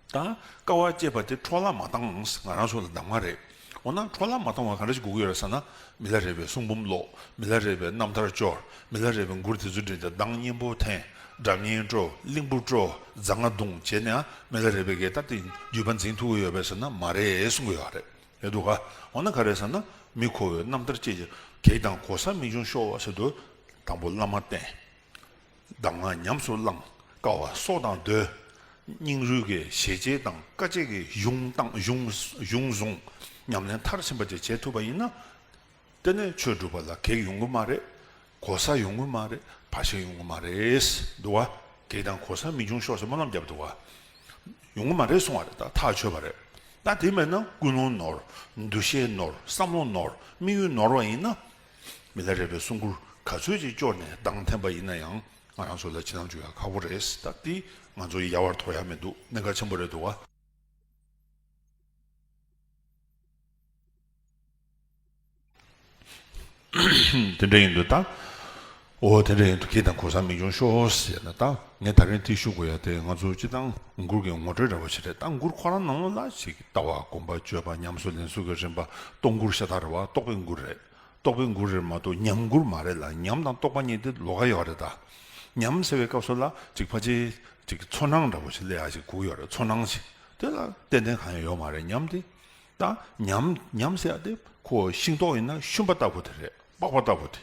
ད་དཀའ་བ་སྤྱད་པ་དེ་འཕྲོ་བརླག་མ་བཏང་ང་རང་ཚོ་ལ་གདམས་ངག་རེད། འོ་ན་འཕྲོ་བརླག་མ་བཏང་བ་ག་འདྲ་ཞིག་དགོས་ཀྱི་ཡོད་རེད་ཟེར་ན། མི་ལ་རས་པའི་གསུང་འབུམ་ཀློག་མི་ལ་རས་པའི་རྣམ་ཐར་སྐྱོར། མི་ལ་རས་པའི་མགུར་དེ་ཚོ་བྲིས་ཏེ་གདངས་སྙན་པོ་འཐེན། སྒྲ་སྙན་དཀྲོལ། གླིང་བུ་དཀྲོལ། རྫ་རྔ་བརྡུང་བྱས་ནས་མི་ལ་རས་པའི་གི་ད་དེ་རྒྱུད་པ་འཛིན་ཐུབ་ཀྱི་ཡོད་པས་ཟེར་ན་མ་རེད་གསུང་གི་ཡོད་རེད། རེད་འདུག་ག་འོ་ན་ག་རེ་ཟེར་ན་མི་ཁོ་བོས་རྣམ་ཐར་སྤྱད་ཀྱི་གེགས་དང་གོལ་ས་མི་འབྱུང་ཤོག་ཟེར་དུས་དང་པོ་བླ་མ་བསྟེན། གདམས་ངག་ཉམས་སུ་བླངས། དཀའ་བ་སྲོག་དང་བསྡོས། སྙིང་རུས་ཀྱི་ཞེ་བཅད་དང་དཀའ་སྤྱད་ཀྱི་གཞུང་བཏང་གཞུང་གཞུང་བཟུང་། ཉམས་ལེན་མཐར་ཕྱིན་པ་ཅིག་བྱེད་ཐུབ་པ་ཡིན་ན། དེ་ནས་ཆོས་སྒྲུབ་པ་ལ་གེགས་ཡོང་གི་མ་རེད། གོལ་ས་ཡོང་གི་མ་རེད། བར་ཆད་ཡོང་གི་མ་རེད། འདུག་བ། གེགས་དང་གོལ་ས་མི་འབྱུང་ཤོག་ཟེར་སྨོན་ལམ་བརྒྱབ་འདུག་བ། ཡོང་གི་མ་རེད་གསུང་བ་རེད། ད་ཐག་ཆོད་པ་རེད། ད་དེ་མེད་ན་ཀུན་སློང་ནོར། འདུ་ཤེས་ནོར། བསམ་བློ་ནོར། དམིགས་ཡུལ་ནོར་བ་ཡིན་ན། མི་ལ་རས་པའི་གསུང་མགུར་ག་ཚོད་ཅིག་སྐྱོར་ནས་གདངས་འཐེན་པ་ཡིན་ན་ཡང་ང་རང་ཚོ་ལ་ཕྱི་ནང་འཇུག་ཡ་ཁག་པོ་རེད། ད་དེ་ང་ཚོ་ཡལ་བར་དོར་ཡ་མི་འདུག་གནད་འགག་ཆེན་པོ་རེད་འདུག་བ། དེ་འདྲ་ཡིན་དུས་ད། འོ་དེ་འདྲ་ཡིན་དུས་ཁྱེད་དང་གོ་ས་མི་འབྱུང་ཤོག་ཟེར་ན་ད་ངས་ད་རིང་དེ་ཞུ་དགོས་ཡ་དེ་ང་ཚོ་སྤྱི་བཏང་མགུར་གྱི་ངོ་སྤྲོད་འདྲ་པོ་ཞིག་རེད། ད་མགུར་ཁོ་རང་ནང་ལོགས་ལ་ཅིག་ལྟ་བ་སྒོམ་པ་སྤྱོད་པ་ཉམས་སུ་ལེན་ཚུལ་གྱི་རིམ་པ་རྟོགས་མགུར་ཤ་སྟག་རེད་བ། རྟོགས་པའི་མགུར་རེད། རྟོགས་པའི་མགུར་རེད་མ་གཏོགས་ཉམས་མགུར་མ་རེད་ལ། ཉམས་དང་རྟོགས་པ་གཉིས་དེ་ལོགས་ཀ་ཡོད་རེད་ད། ཉམས་ཟེར་བའི་སྐབས་སུ་ལ་ཅིག་ཕལ་ཆེར་ཅིག་ཚོར་སྣང་འདྲ་པོ་ཞིག་སླེབས་ཡ་ཞིག་དགོས་ཡོད་རེད། ཚོར་སྣང་ཞིག་དེ་ལ་ཏན་ཏན་གང་ཡང་ཡོད་མ་རེད་ཉམས་དེ། ད་ཉམས་ཉམས་ཟེར་ཡ་དེ་ཁོ་ཤིང་ཏོག་ཡིན་ན་ཤུན་པ་ལྟ་བུ་དེ་རེད། པགས་པ་ལྟ་བུ་དེ།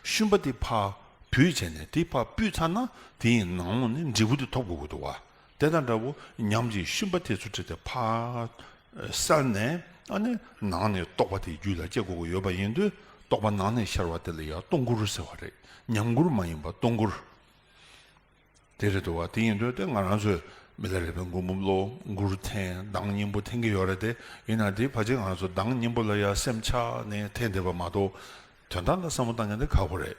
ཤུན་པ་དེ་ཕར་བུད་བྱས་ནས་དེ་ཕར་སྤུས་ཚར་ན་དེ་ཡི་ནང་ལོགས་ནས་འབྲས་བུ་དེ་ཐོབ་དགོས་ཀྱི་འདུག་བ། དེ་དང་འདྲ་བོ་ཉམས་ཀྱི་ཤུན་པ་དེ་ཚོ་ཁྲིད་དེ་ཕར་བསལ་ནས་ཨ་ནི་ནང་ནས་རྟོགས་པ་དེ་རྒྱུད་ལ་སྐྱེ་དགོས་ཀྱི་ཡོད་པ་ཡིན་དུས་རྟོགས་པ་ནང་ནས་ཤར་བ་དེ་ལ་ཡང་རྟོགས་མགུར་ཟེར་བ་རེད། ཉམས་མགུར་མ་ཡིན་པ་རྟོགས་མགུར། དེ་རེད་འདུག་བ། དེ་ཡིན་དུས་དེ་ང་རང་ཚོས་མི་ལ་རས་པའི་མགུར་འབུམ་ཀློག་མགུར་འཐེན་གདངས་སྙན་པོ་འཐེན་གྱི་ཡོད་རེད་དེ། ཡིན་ན་དེ་ཕལ་ཆེར་ང་རང་ཚོ་གདངས་སྙན་པོ་ལ་ཡ་སེམས་ཆགས་ནས་འཐེན་བསྡད་པ་མ་གཏོགས་དོན་དག་ལ་བསམ་བློ་བཏང་མཁན་དེ་ཁག་པོ་རེད།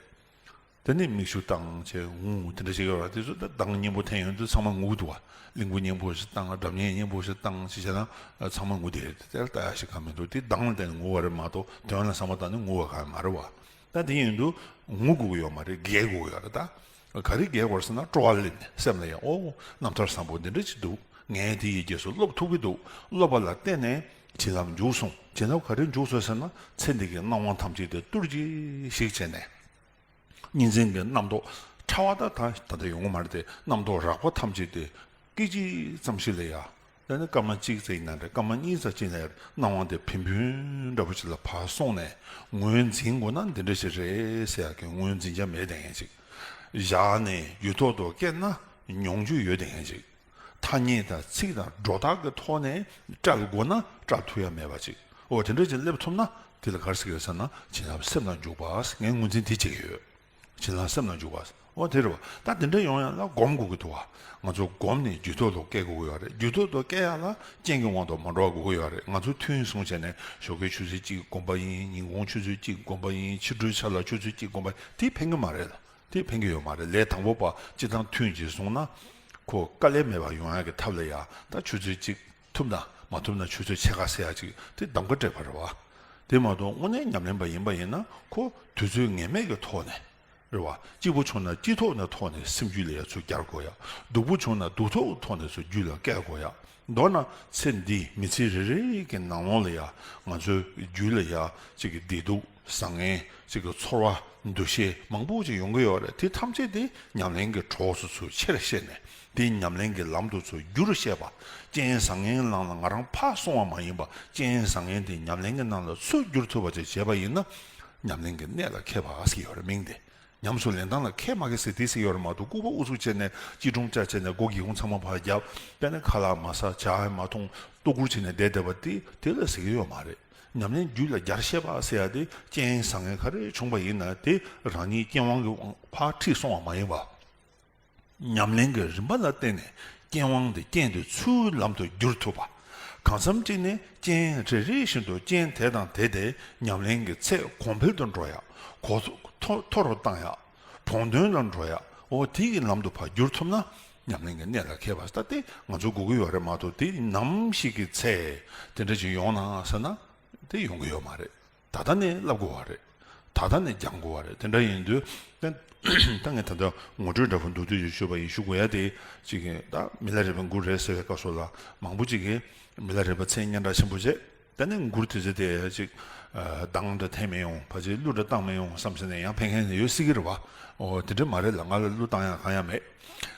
དེ་ནས་མིག་ཆུ་བཏང་བྱས་ངུ་དེ་འདྲ་བྱེད་ཀྱི་ཡོད་རེད། དེ་ཚོ་ད་གདངས་སྙན་པོ་འཐེན་ཡོང་དུས་ཚང་མ་ངུ་གི་འདུག་བ། གླིང་བུ་སྙན་པོ་ཞིག་བཏང་། སྒྲ་སྙན་སྙན་པོ་ཞིག་བཏང་ཞིག་བྱས་ན་ཚང་མ་ངུ་བསྡད་རེད། དེ་ལ་ལྟ་ཡ་ཞིག་གང་མི་འདུག་དེ་གདངས་ལ་བརྟེན་ནས་ངུ་བ་རེད་མ་གཏོགས་དོན་ལ་བསམ་བློ་བཏང་ནས་ངུ་བ་གང་ཡང་མ་རེད་བ། ད་དེ་ཡིན་དུས་ངུ་དགོས་ཀྱི་ཡོད་མ་རེད། བརྒྱལ་དགོས་ཀྱི་ཡོད་རེད་ད། ག་རེ་བརྒྱལ་དགོས་རེད་ཟེར་ན་སྤྲོ་བ་ལེན་ནས་སེམས་ལ་ཡང་འོ་རྣམ་ཐར་བཟང་པོ་འདི་འདྲ་ཅིག་འདུག་ངས་དེ་ཡི་རྗེས་སུ་སློབ་ཐུབ་ཀྱི་འདུག་སློབ་པ་ལ་བརྟེན་ནས་བྱིན་རླབས་འཇུག་སོང་། བྱིན་རླབས་ག་རེ་འཇུག་སོང་ཟེར་ན་ཚེ་འདི་གི་སྣང་བ་ཐམས་ཅད་དེ་ཏུར་ཅིག་ཞིག་བྱས་ནས། གཉིས་འཛིན་གྱི་རྣམ་རྟོག་ཕྲ་བ་ད་ད་ད་ལྟ་ཡོང་གི་མ་རེད་དེ། རྣམ་རྟོག་རགས་པ་ཐམས་ཅད་དེ་སྐད་ཅིག་ཙམ་ཞིག་ལ་ཡ། ད་ནི་སྐར་མ་གཅིག་ཙམ་ཡིན་ན་འདྲ། སྐར་མ་གཉིས་ཙམ་ཅིག་ཡིན་ན་སྣང་བ་དེ་བིན་བིན་འདྲ་པོ་ཞིག་ལ་ཕར་སོང་ནས་ངོས་འཛིན་དགོས་ན་འདི་འདྲ་ཞིག་རེད་ཟེར་ཡག་གི་ངོས་འཛིན་རྒྱ་མེད་བསྡད་མཁན་ཅིག་བཞག་ནས་རྒྱུད་ཐོག་ཏུ་སྐྱེས་ན་མྱོང་རྒྱུ་ཡོད་བསྡད་མཁན་ཅིག་ཐ་སྙད་དང་ཚིག་དང་སྒྲོ་བཏགས་ཀྱི་ཐོག་ནས་བཀྲལ་དགོས་ན་བཀྲལ་ཐུབ་ཡ་མེད་པ་ཅིག་འོ་དེ་འདྲ་ཅིག་སླེབས་ཐུབ་ན་དེ་ལ་ག་རེ་ཟེར་གྱི་ཡོད་ཟེར་ན་བྱིན་རླབས་སེམས་ལ་འཇུག་པ། ངས་ངོས་འཛིན་དེ་བྱེད་ཀྱི་ཡོད། བྱིན་རླབས་སེམས་ལ་འཇུག་པ། འོ་དེ་རེད་བ། ད་དེ་འདྲ་ཡོང་ཡ་ལ་སྒོམ་དགོས་ཀྱི་འདུག་བ། ང་ཚོ་སྒོམ་ནས་རྒྱུད་ཐོག་ཏུ་སྐྱེ་དགོས་ཀྱི་ཡོད་རེད། རྒྱུད་ཐོག་ཏུ་སྐྱེ་ཡ་ལ་རྐྱེན་གྱི་དབང་དུ་མ་འགྲོ་བ་དགོས་ཀྱི་ཡོད་རེད། ང་ཚོ་ཐུན་སོང་བྱས་ནས་ཞོགས་ཀའི་ཆུ་ཚོད་གཅིག་སྒོམ་པ་ཡིན། ཉིན་གུང་ཆུ་ཚོད་གཅིག་སྒོམ་པ་ཡིན། ཕྱི་དྲོའི་ཆ་ལ་ཆུ་ཚོད་གཅིག་སྒོམ་པ་དེ་ཕན་གྱི་མ་རེད་ལ། དེ་ཕན་གྱི་ཡོད་མ་རེད། ལས་དང་པོ་པ་སྤྱི་བཏང་ཐུན་གཅིག་སོང་ན་ཁོ་དཀའ་ལས་མེད་པ་ཡོང་ཡག་གི་ཐབས་ལ་ཡ་ད་ཆུ་ཚོད་གཅིག་ཐུབ་ན་མ་ཐུབ་ན་ཆུ་ཚོད་ཕྱེད་ཀ་ཟེར་ཡག་ཅིག་དེ་གདམ་ག་སྤྲད་པ་རེད་བ། དེ་མ་གཏོགས་དངོས་གནས་ཉམས་ལེན་པ་ཡིན་པ་ཡིན་ན་ཁོ་དུས་ཚོད་ངེས་མེད་ཀྱི་ཐོག་ནས་རེད་བ། སྐྱིད་པོ་བྱུང་ན་སྐྱིད་ཐོག་ནས་ཐོག་ནས་སེམས་རྒྱུད་ལ་ཡ་ཚུར་སྦྱར་དགོས་ཡ། སྡུག་པོ་བྱུང་ན་སྡུག་ཐོག་ཐོག་ནས་ཚུར་རྒྱུད་ལ་བསྐྱལ་དགོས་ཡ། མདོར་ན་ཚེ་འདིའི་མི་ཚེ་རེ་རེ་གི་ནང་ལོགས་ལ་ཡ་ང་ཚོའི་རྒྱུད་ལ་ཡ་གཅིག་གི་བདེ་སྡུག་བཟང་ངན་གཅིག་གི་ཚོར་བ་འདུ་ཤེས་མང་པོ་ཅིག་ཡོང་གི་ཡོད་རེད། དེ་ཐམས་ཅད་དེ་ཉམས་ལེན་གྱི་གྲོགས་སུ་ཚུར་ཆེར་བཤད་ནས་དེ་ཉམས་ལེན་གྱི་ལམ་དུ་ཚུར་བསྒྱུར་བཤད་པ། རྐྱེན་བཟང་ངན་ནང་ལ་ང་རང་ཕར་སོང་བ་མ་ཡིན་པ་རྐྱེན་བཟང་ངན་དེ་ཉམས་ལེན་གྱི་ནང་ལ་ཚུར་བསྒྱུར་ཐུབ་པ་ཅིག་བྱས་པ་ཡིན་ན་ཉམས་ལེན་གྱི་གནད་ལ་འཁེལ་བ་ཟེར་གྱི་ཡོད་རེད་མིང་དེ། ཉམས་སུ་ལེན་སྟངས་ལ་ཁས་མ་ཁེལ་ཟེར་དེ་ཟེར་ཡོད་རེད་མ་གཏོགས་སྐུད་པ་ཨུ་ཚུགས་བྱས་ནས་སྐྱིལ་ཀྲུང་བཅའ་བྱས་ནས་སྒོ་སྒེའུ་ཁུང་ཚང་མ་ཕར་བརྒྱབ། དཔེར་ན་ཁ་ལག་མ་ཟ་ཇ་ཡང་མ་འཐུང་ལྟོ་བཀུར་བྱས་ནས་བསྡད་བསྡད་པ་དེ་དེ་ལ་ཟེར་གྱི་ཡོད་མ་རེད། ཉམས་ལེན་རྒྱུད་ལ་སྦྱར་ཤེས་པ་ཟེར་ཡ་དེ་རྐྱེན་བཟང་ངན་ག་རེ་བྱུང་བ་ཡིན་ན་དེ་རང་ཉིད་རྐྱེན་དབང་གིས་ཕར་ཁྲིད་སོང་བ་མ་ཡིན་པ། ཉམས་ལེན་གྱི་རིམ་པ་ལ་བརྟེན་ནས་རྐྱེན་དབང་དེ་རྐྱེན་དེ་ཚུར་ལམ་དུ་བསྒྱུར་ཐུབ་པ། གང་འཚམ་ཅིག་ནས་རྐྱེན་རེ་རེ་བཞིན་དུ་རྐྱེན་དེ་དང་དེ་དེ་ཉམས་ལེན་གྱི་ཚད་གོང་འཕེལ་དུ་འགྲོ་ཡག་གོ་མཐོ་མཐོ་རུ་བཏང་ཡག་བོགས་འདོན་ལ་འགྲོ་ཡག་འོ་དེ་ཡི་ལམ་དུ་ཕར་བསྒྱུར་ཐུབ་ན་ཉམས་ལེན་གྱི་གནད་ལ་འཁེལ་བ་ད་དེ་ང་ཚོ་དགོས་ཀྱི་ཡོད་རེད་མ་གཏོགས་དེ་ནམ་ཞིག་གི་ཚེ་དེ་འདྲ་ཅིག་ཡོང་ན་ཟེར་ན་དེ་ཡོང་གི་ཡོད་མ་རེད། ད་ལྟ་ནས་བསླབ་དགོས་པ་རེད། ད་ལྟ་ནས་སྦྱང་དགོས་པ་རེད། དེ་འདྲ་ཡིན་དུས་ད་ད་ངས་ད་ལྟ་ངོ་སྤྲོད་འདྲ་པོ་མདོར་བསྡུས་ཤིག་ཞུས་པ་ཡིན། ཞུ་དགོས་ཡ་དེ་གཅིག་གིས་ད་མི་ལ་རས་པའི་མགུར་རེད་ཟེར་བའི་སྐབས་སུ་ལ་མང་པོ་གཅིག་གིས་མི་ལ་རས་པ་མཚན་སྙན་གྲགས་ཆེན་པོ་བྱས། ད་ནི་མགུར་དེ་ཚོ་དེ་གཅིག་གདངས་འདྲ་འཐེན་མི་ཡོང་། ཕལ་ཆེར་གླུ་འདྲ་བཏང་མི་ཡོང་བསམ་ཟེར་ནས་ཡང་ཕན་མཁན་ཡོད་སྲིད་ཀྱི་རེད་བ། འོ་དེ་འདྲ་མ་རེད་ལ། ང་ལ་གླུ་བཏང་ཡ་གང་ཡང་མེད།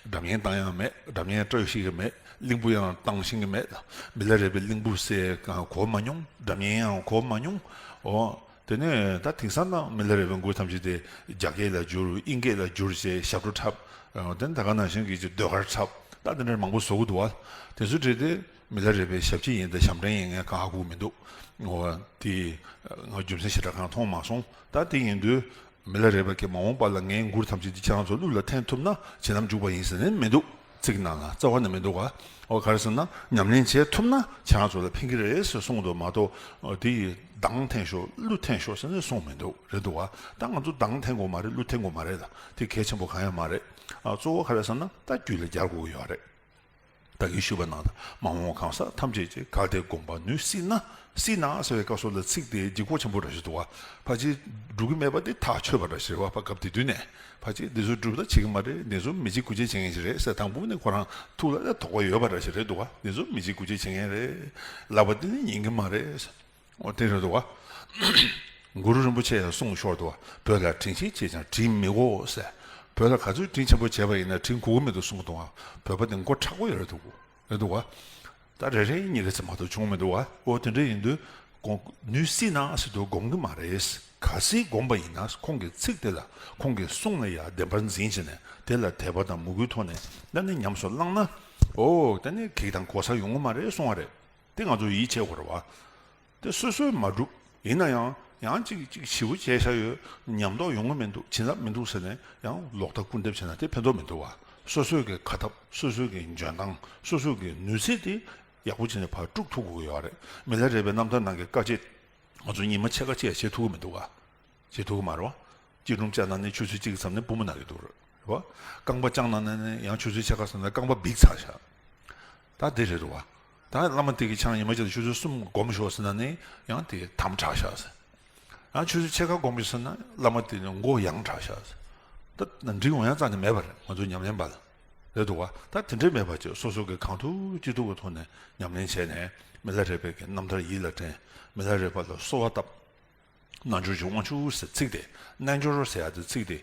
སྒྲ་སྙན་བཏང་ཡ་མེད། སྒྲ་སྙན་སྤྲོད་ཤེས་ཀྱི་མེད། གླིང་བུ་ཡང་བཏང་ཤེས་ཀྱི་མེད། མི་ལ་རས་པའི་གླིང་བུ་ཟེར་གང་གོ་མ་མྱོང་། སྒྲ་སྙན་ཡང་གོ་མ་མྱོང་། འོ། དེ་ནས་ད་དེང་སང་ན་མི་ལ་རས་པའི་མགུར་ཐམས་ཅད་དེ་རྒྱ་སྐད་ལ་བསྒྱུར། དབྱིན་སྐད་ལ་བསྒྱུར་བྱས་ཞབས་བྲོ་འཁྲབ། དེ་ནས་ད་ག་ནང་བཞིན་གྱི་ཅིག་ཟློས་གར་འཁྲབ། ད་དེ་འདྲ་མང་པོ་བཟོ་གི་འདུག་བ། དེ་ཚོ་བྲིས་ཏེ་མི་ལ་རས་པའི་ཞབས་ཕྱི་ཡིན་ད་ཞབས་འདྲེན་ཡིན་ངས་གང་ཧ་གོ་མི་འདུག་འོ་དེ་ང་རྒྱུ་མཚན་ཞེ་དྲག་གང་མཐོང་མ་སོང་། ད་དེ་ཡིན་དུས། མི་ལ་རས་པ་གིས་མ་འོངས་པ་ལ་ངའི་མགུར་ཐམས་ཅད་འདི་ཁྱེད་རང་ཚོ་གླུ་ལ་འཐེན་ཐུབ་ན་བྱིན་རླབས་འཇུག་པ་ཡིན་ཟེར་ནས་མི་འདུག་ཚིག་ནང་ལ་རྩ་བ་ནས་མི་འདུག་ག་འོ་ག་རེ་ཟེར་ན་ཉམས་ལེན་བྱེད་ཐུབ་ན་ཁྱེད་རང་ཚོ་ལ་ཕན་གྱི་རེད་ཟེར་གསུངས་འདུག་མ་གཏོགས་འོ་དེ་ཡི་གདངས་འཐེན་ཤོག་གླུ་འཐེན་ཤོག་ཟེར་ནས་གསུངས་མི་འདུག་རེད་འདུག་ག་ད་ང་ཚོ་གདངས་འཐེན་དགོས་མ་རེད། གླུ་འཐེན་དགོས་མ་རེད་ལ། དེ་གལ་ཆེན་པོ་གང་ཡང་མ་རེད། ཨ་གཙོ་བོ་ག་རེ་ཟེར་ན་ད་རྒྱུད་ལ་སྦྱར་དགོས་ཀྱི་ཡོད་རེད། ད་གིན་ཞུས་པ་ནང་ལྟར་མ་འོངས་གང་ཟག་ཐམས་ཅད་ཀྱིས་གལ་ཏེ་དགོངས་པ་ནུས་སྲིད་ན། སྲིད་ན་ཟེར་བའི་སྐབས་སུ་ལ་ཚིག་དེ་ལྗིད་ཁོག་ཆེན་པོ་འདྲ་ཞིག་འདུག་བ། ཕལ་ཆེར་འགྲུབ་ཀྱི་མེད་པ་དེ་ཐག་ཆོད་པ་འདྲ་ཞིག་རེད་བ། ཕ་སྐབས་དེ་དུས་ནས་ཕལ་ཆེར་འདི་ཚོ་འགྲུབ་ད་བྱེད་ཀྱི་མ་རེད། འདི་ཚོ་མི་བྱེད་དགུ་བྱེད་བྱེད་མཁན་ཞིག་རེད་ཟེར། དང་པོ་ནས་ཁོ་རང་ཐུགས་ལ་ཡ་དོགས་པ་ཡོད་པ་འདྲ་ཞིག་རེད་འདུག་བ། འདི་ཚོ་མི་བྱེད་དགུ་བྱེད་བྱེད་མཁན་རེད། ལབ་པ་དེ་ནི་ཉན་གྱི་མ་རེད། འོ་དེ་རེད་འདུག་བ། གུ་རུ་རིན་པོ་ཆེ་ཡང་གསུངས་ཤོར་འདུག་བ། བོད་ལ་དྲིན་ཆེན་བྱས་ཀྱང་དྲིན་མི་གོ་ཟེར། བོད་ལ་ག་ཚོད་དྲིན་ཆེན་པོ་བྱས་པ་ཡིན་ན་དྲིན་གོ་གི་མི་འདུག་གསུངས་འདུག་བ། བོད་པ་དེ་མགོ་མཁྲེགས་པོ་ཡོད་རེད་འདུག་རེད་འདུག་བ། ད་རེ་རེ་གཉིས་རེ་ཙམ་མ་གཏོགས་བྱུང་མི་འདུག་བ། འོ་དེ་འདྲ་ཡིན་དུས་དགོངས་ནུས་སྲིད་ན་ཟེར་དུས་དགོངས་ཀྱི་མ་རེད། གལ་སྲིད་དགོངས་པ་ཡིན་ན་ཁོང་གི་ཚིག་དེ་ལ་ཁོང་གི་གསུང་ལ་ཡ་བདེན་པར་འཛིན་བྱས་ནས་དེ་ལ་དད་པ་དང་མོས་གུས་ཐོག་ནས་ད་ནི་ཉམས་སུ་བླངས་ན། འོ་ད་ནི་གེགས་དང་གོ་ས་ཡོང་གི་མ་རེད་གསུང་བ་རེད། དེ་ང་ཚོ་ཡིད་ཆེས་དགོས་རེད་བ། དེ་སོ་སོས་མ་བསྒྲུབས། ཡིན་ན་ཡང་ཡང་ཅིག་ཅིག་ཞེ་པོ་བྱས་བཞག་ཡོད། ཉམས་རྟོགས་ཡོང་གི་མི་འདུག་བྱིན་རླབས་མི་འདུག་ཟེར་ནས་ཡང་ལོག་ལྟ་སྐུར་འདེབས་བྱས་ན་དེ་ཕན་ཐོགས་མི་འདུག་བ། སོ་སོའི་གི་ཁ་ཐབས། སོ་སོའི་གི་འཇོན་ཐང་། སོ་སོའི་གི་ནུས་ཚད་དེ་ཡག་པོ་བྱས་ནས་ཕར་དཀྲུག་ཐུབ་དགོས་ཡོད་རེད། མི་ལ་རས་པའི་རྣམ་ཐར་ནང་གི་བཀའ་བཅད་ང་ཚོ་ཉི་མ་ཕྱེད་ཀ་ཅིག་ཡང་བྱེད་ཐུབ་ཀྱི་མི་འདུག་བ། བྱེད་ཐུབ་ཀྱི་མ་རེད་བ། སྐྱིལ་ཀྲུང་བཅའ་གནང་ནས་ཆུ་ཚོད་གཅིག་ཙམ་ནས་པུས་མོ་ན་གི་འདུག་རེད་བ། རྐང་པ་བརྐྱངས་གནང་ནས་ཡང་ཆུ་ཚོད་ཕྱེད་ཀ་ཙམ་ནས་རྐང་པ་འབིགས་ཚར་བཞག་ད་དེ་རེད་འདུག་བ། ད་བླ་མ་དེ་གི་ཆང་ཉི་མ་གཅིག་ལ་ཆུ་ཚོད་གསུམ་སྒོམ་ཤོག་ཟེར་ན་ནི་ཡང་དེ་དམ་དྲག་ཤག་ཟེར། ཡང་ཆུ་ཚོད་ཕྱེད་ཀ་སྒོམ་ཤོག་ཟེར་ན་བླ་མ་དེ་ནི་མགོ་ཡང་དྲག་ཤག་ཟེར། ད་འགྲིག་འོང་ཡ་རྩ་ནས་མེད་པ་རེད། ང་ཚོ་ཉམས་ལེན་པ་ལ་རེད་འདུག་བ། ད་དེ་འདྲས་མེད་པ་ཅིག་སོ་སོ་གི་གང་ཐུབ་ཅི་ཐུབ་ཀྱི་ཐོག་ནས་ཉམས་ལེན་བྱས་ནས་མི་ལ་རས་པའི་གི་རྣམ་ཐར་ཡིད་ལ་དྲན། མི་ལ་རས་པ་ལ་གསོལ་བ་བཏབ། རྣལ་འབྱོར་གྱི་དབང་ཕྱུག་ཟེར་ཚིག་དེ། རྣལ་འབྱོར་ཟེར་ཡ་དེ་ཚིག་དེ་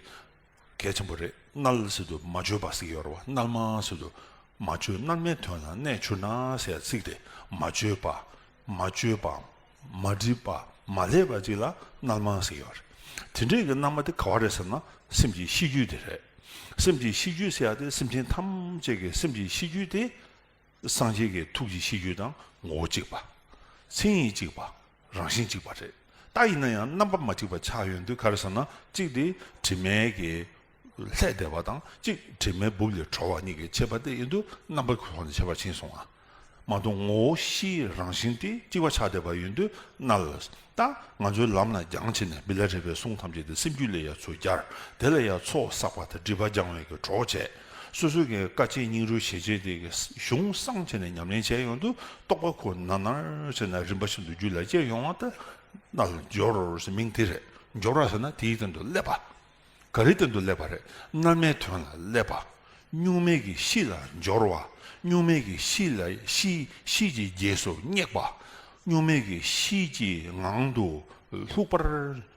གལ་ཆེན་པོ་རེད། རྣལ་ཟེར་དུས་མ་བཅོས་པ་ཟེར་གྱི་ཡོད་རེད་བ། རྣལ་མ་ཟེར་དུས་མ་བཅོས། རྣལ་མའི་དོན་ལ་རྣལ་འབྱོར་ན་ཟེར་ཡ་ཚིག་དེ་མ་བཅོས་པ། མ་བཅོས་པ། མ་བསྒྲིབས་པ། མ་བསླད་པ་ཅིག་ལ་རྣལ་མ་ཟེར་གྱི་ཡོད་རེད། དེ་འདྲའི་གི་རྣལ་མ་དེ་ག་བ་རེད་ཟེར་ན་སེམས་ཀྱི་གཤིས་རྒྱུད་དེ་རེད། སེམས་ཀྱི་གཤིས་རྒྱུད་ཟེར་ཡ་དེ་སེམས་ཅན་ཐམས་ཅད་ཀྱི་སེམས་ཀྱི་གཤིས་རྒྱུད་དེ། སངས་རྒྱས་ཀྱི་ཐུགས་ཀྱི་གཤིས་རྒྱུད་དང་ངོ་བོ་གཅིག་པ། མཚན་ཉིད་གཅིག་པ། རང་བཞིན་གཅིག་པ་རེད། ད་ཡིན་ན་ཡང་རྣམ་པ་མ་གཅིག་པ་ཆགས་ཡོང་དུས་ག་རེ་ཟེར་ན་གཅིག་དེ་དྲི་མའི་གི་ལྷད་བསྡད་པ་དང་གཅིག་དྲི་མའི་སྦུབས་ལས་གྲོལ་བ་གཉིས་ཀྱི་ཁྱད་པར་དེ་ཡིན་དུས་རྣམ་པ་ཀྱི་ཐོག་ནས་ཁྱད་པར་ཕྱིན་སོང་ང་། མ་གཏོགས་ངོ་བོ་གཤིས་རང་བཞིན་དེ་གཅིག་པ་ཆགས་བསྡད་པ་ཡིན་དུས་རྣལ། ད་ང་ཚོའི་ལམ་ལ་སྦྱངས་བྱས་ནས་མི་ལ་རས་པའི་གསུང་ཐམས་ཅད་དེ་སེམས་རྒྱུད་ལ་ཡ་ཚུར་སྦྱར། དེ་ལ་ཡ་ཚོགས་བསགས་པ་དང་སྒྲིབ་པ་སྦྱང་བའི་གི་གྲོགས་བྱས། སོ་སོའི་གི་དཀའ་སྤྱད་སྙིང་རུས་ཞེ་བྱས་དེ་གི་གཞུང་བསྲངས་བྱས་ནས་ཉམས་ལེན་བྱས་ཡོང་དུས་རྟོགས་པ་ཁོ་ནར་ནར་བྱས་ནས་རིམ་པ་བཞིན་དུ་རྒྱུད་ལ་སྐྱེ་ཡོང་བ་དེ་རྣལ་འབྱོར་ཟེར་མིང་དེ་རེད། འབྱོར་བ་ཟེར་ན་དེའི་སྟེང་དུ་སླེབས་པ། ག་རེ་སྟེང་དུ་སླེབས་པ་རེད། རྣལ་མའི་དོན་ལ་སླེབས་པ། གཉུག་མའི་གི་གཤིས་ལ་འབྱོར་བ། གཉུག་མའི་གི་གཤིས་ལ་གཤིས་གཤིས་ཀྱི་རྗེས་སུ་སྙེག་པ། གཉུག་མའི་གི་གཤིས་ཀྱི་ངང་དུ་ལྷུག་པར་